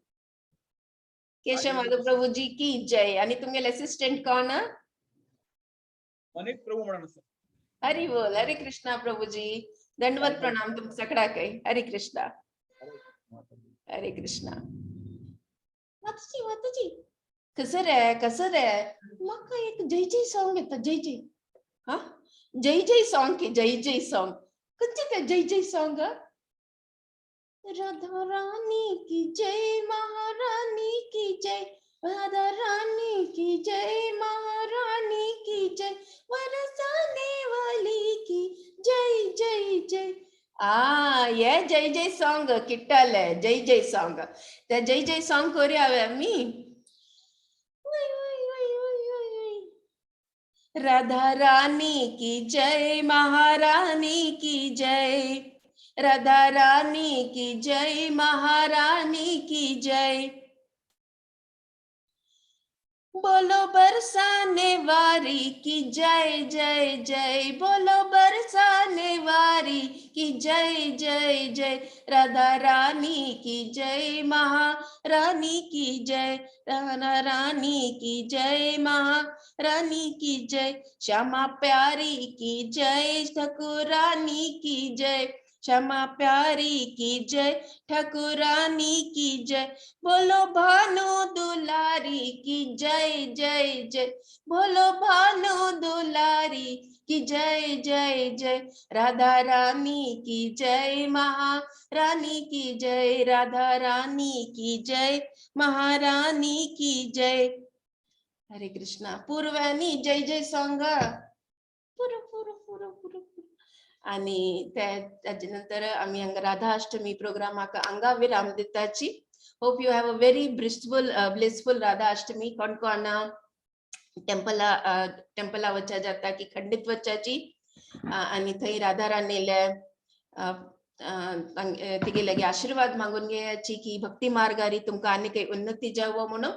Keshav Madhav Prabhuji की जय. आणि तुमगे assistant कोण? मनीत प्रभू म्हणून. हरी बोल. हरे कृष्णा प्रभूजी. दंडवत प्रणाम तुम सगळा काही. हरे कृष्णा. हरे कृष्णा. माताजी, माताजी, कसं रे, कसं रे, म्हाका एक जय जय सॉंग येता. जय जय, हा जय जय सॉंग की जय जय सॉंग खंयचें तें जय जय सॉंग? राधा रानी की जय, महारानी की जय, राधा रानी की जय, महारानी की जय, बरसाने वाली की जय जय जय. आ ये जय जय सॉंग किट्टाले जय जय सॉंग. ते जय जय सॉंग करूया आमी. राधा रानी की जय, महारानी की जय, राधा रानी की जय, महारानी की जय, बोलो बरसाने वारी की जय जय जय, बोलो बरसाने वारी की जय जय जय, राधा रानी की जय, महारानी की जय, राधा रानी की जय, महारानी की जय, श्यामा प्यारी की जय, ठाकुरानी की जय, क्षमा प्यारी की जय, ठाकुरानी की जय, बोलो भानु दुलारी की जय जय जय, बोलो भानु दुलारी की जय जय जय, राधा रानी की जय, महारानी की जय, राधा रानी की जय, महारानी की जय. हरे कृष्णा. पूर्वानी जय जय सांगा. पुरो पुरो पुरो पुरो पुरो. आणि ताजे नंतर आमी हांगा राधाअष्टमी प्रोग्रामाक हांगा विराम दिताची. Hope you have a very blissful Radha Ashtami. कोण कोण टेम्पला टेम्पला वच्चा जाता की खंडीत वच्चाची आणि थंय राधा राणीले तिगे आशीर्वाद मागून घेयाची की भक्ती मार्गारी तुमकां आनी काही उन्नती जावो म्हणून.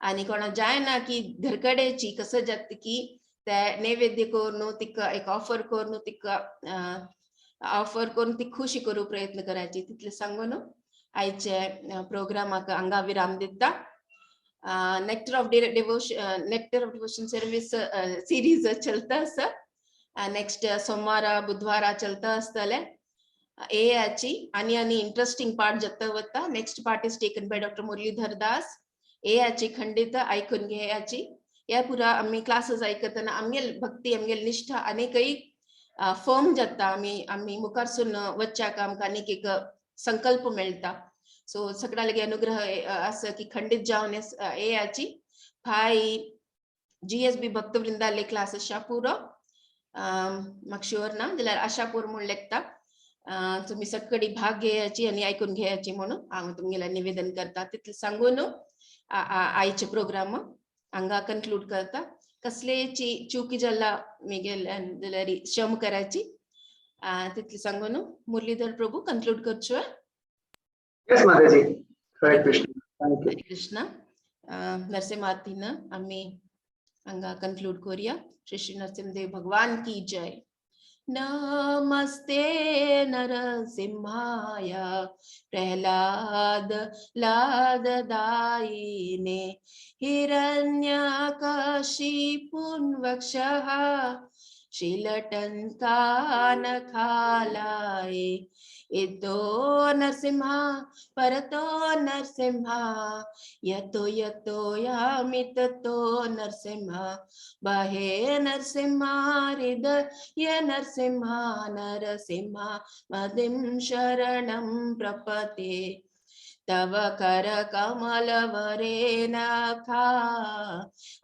आणि कोणा जायना की घरकडेची कसं जात की ते नैवेद्य करून तिका एक ऑफर करून, तिका ऑफर करून ती खुशी करू प्रयत्न करायची. तितले सांगून आयचे प्रोग्रामाक हांगा विराम दिता. Nectar of Devotion service series चलता आसा. नेक्स्ट सोमवारा बुधवारा चलता आसतले एआची आणि आणि इंटरेस्टिंग पार्ट जाता वता. Next part is taken by Doctor Muralidhar Das. एआची खंडित ऐकून घेयाची. या पुरा आम्ही क्लासेस ऐकतना आमगेल भक्ती, आमगेल निष्ठा अनेकही फर्म जाता. आमी आमी मुखारसून वच्चाक आमकां आनीक एक संकल्प मेळटा. सो सगळ्या लागी अनुग्रह आसा की खंडित जावन येयाची. फाय जीएसबी भक्तवृंदाले क्लास आशापूर, म्हाका शुअर ना जाल्यार आशापूर म्हूण लेखता. तुमी सगळी भाग घेयाची आनी आयकून घेयाची म्हणून हांव तुमगेलें निवेदन करता. तितलें सांगून आयचे प्रोग्राम हांगा कन्क्लूड करता. कसलेची चुकी जाला मेगेल्यान जाल्यार क्षम करायची. तितलें सांगून मुरलीधर प्रभू कन्क्लूड करचो. Yes, Mataji. Hare Krishna. Thank you. Hare Krishna. नरसिंहार्थीन आम्ही हांगा कन्क्लूड करूया. श्री श्री नरसिंहदेव भगवान की जय. नमस्ते नरसिंहाय, प्रहलाद लाद दायिने, हिरण्यकशिपुन्वक्षः शिलटङ्कानखालाय. इतो नरसिंहा, परतो नरसिंहा, यतो यतो यामि ततो नरसिंहा, बहे नरसिंहा, हृदय नरसिंहा, नरसिंहा मदिं शरणं प्रपते. तव कर कमलवरे नखा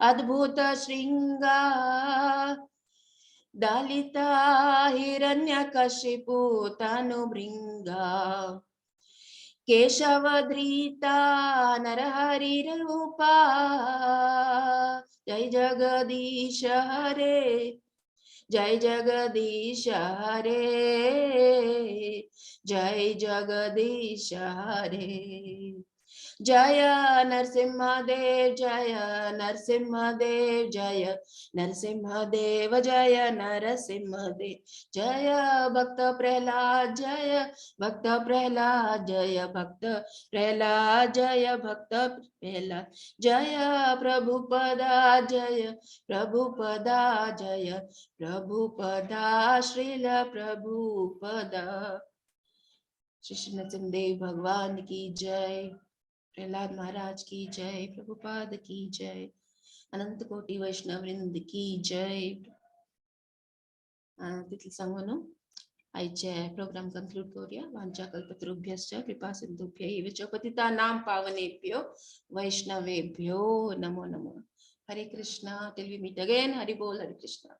अद्भुत शृंगा, दलिता हिरण्यकशिपु तनुभृङ्गा, केशवधृता नरहरिरूपा, जय जगदीश हरे, जय जगदीश हरे, जय जगदीश हरे. जय नरसिंहदेव, जय नरसिंहदेव, जय नरसिंहदेव, जय नरसिंहदेव, जय भक्त प्रहलाद, जय भक्त प्रहलाद, जय भक्त प्रहलाद, जय भक्त प्रहलाद, जय प्रभुपदा, जय प्रभुपदा, जय प्रभुपदा, श्रील प्रभुपदा. श्री श्री नरसिंहदेव भगवान की जय, प्रहलाद महाराज की जय, प्रभुपाद की जय, अनंत कोटि वैष्णव वृंद की जय. तितलें सांगून आयचे प्रोग्राम कंक्लूड करूया. वांछा कल्पतरुभ्यश्च कृपा सिंधुभ्य एव च पतितानां पावनेभ्यो वैष्णवेभ्यो नमो नमो. हरे Krishna. Till we meet again. Hari बोल. हरे कृष्णा.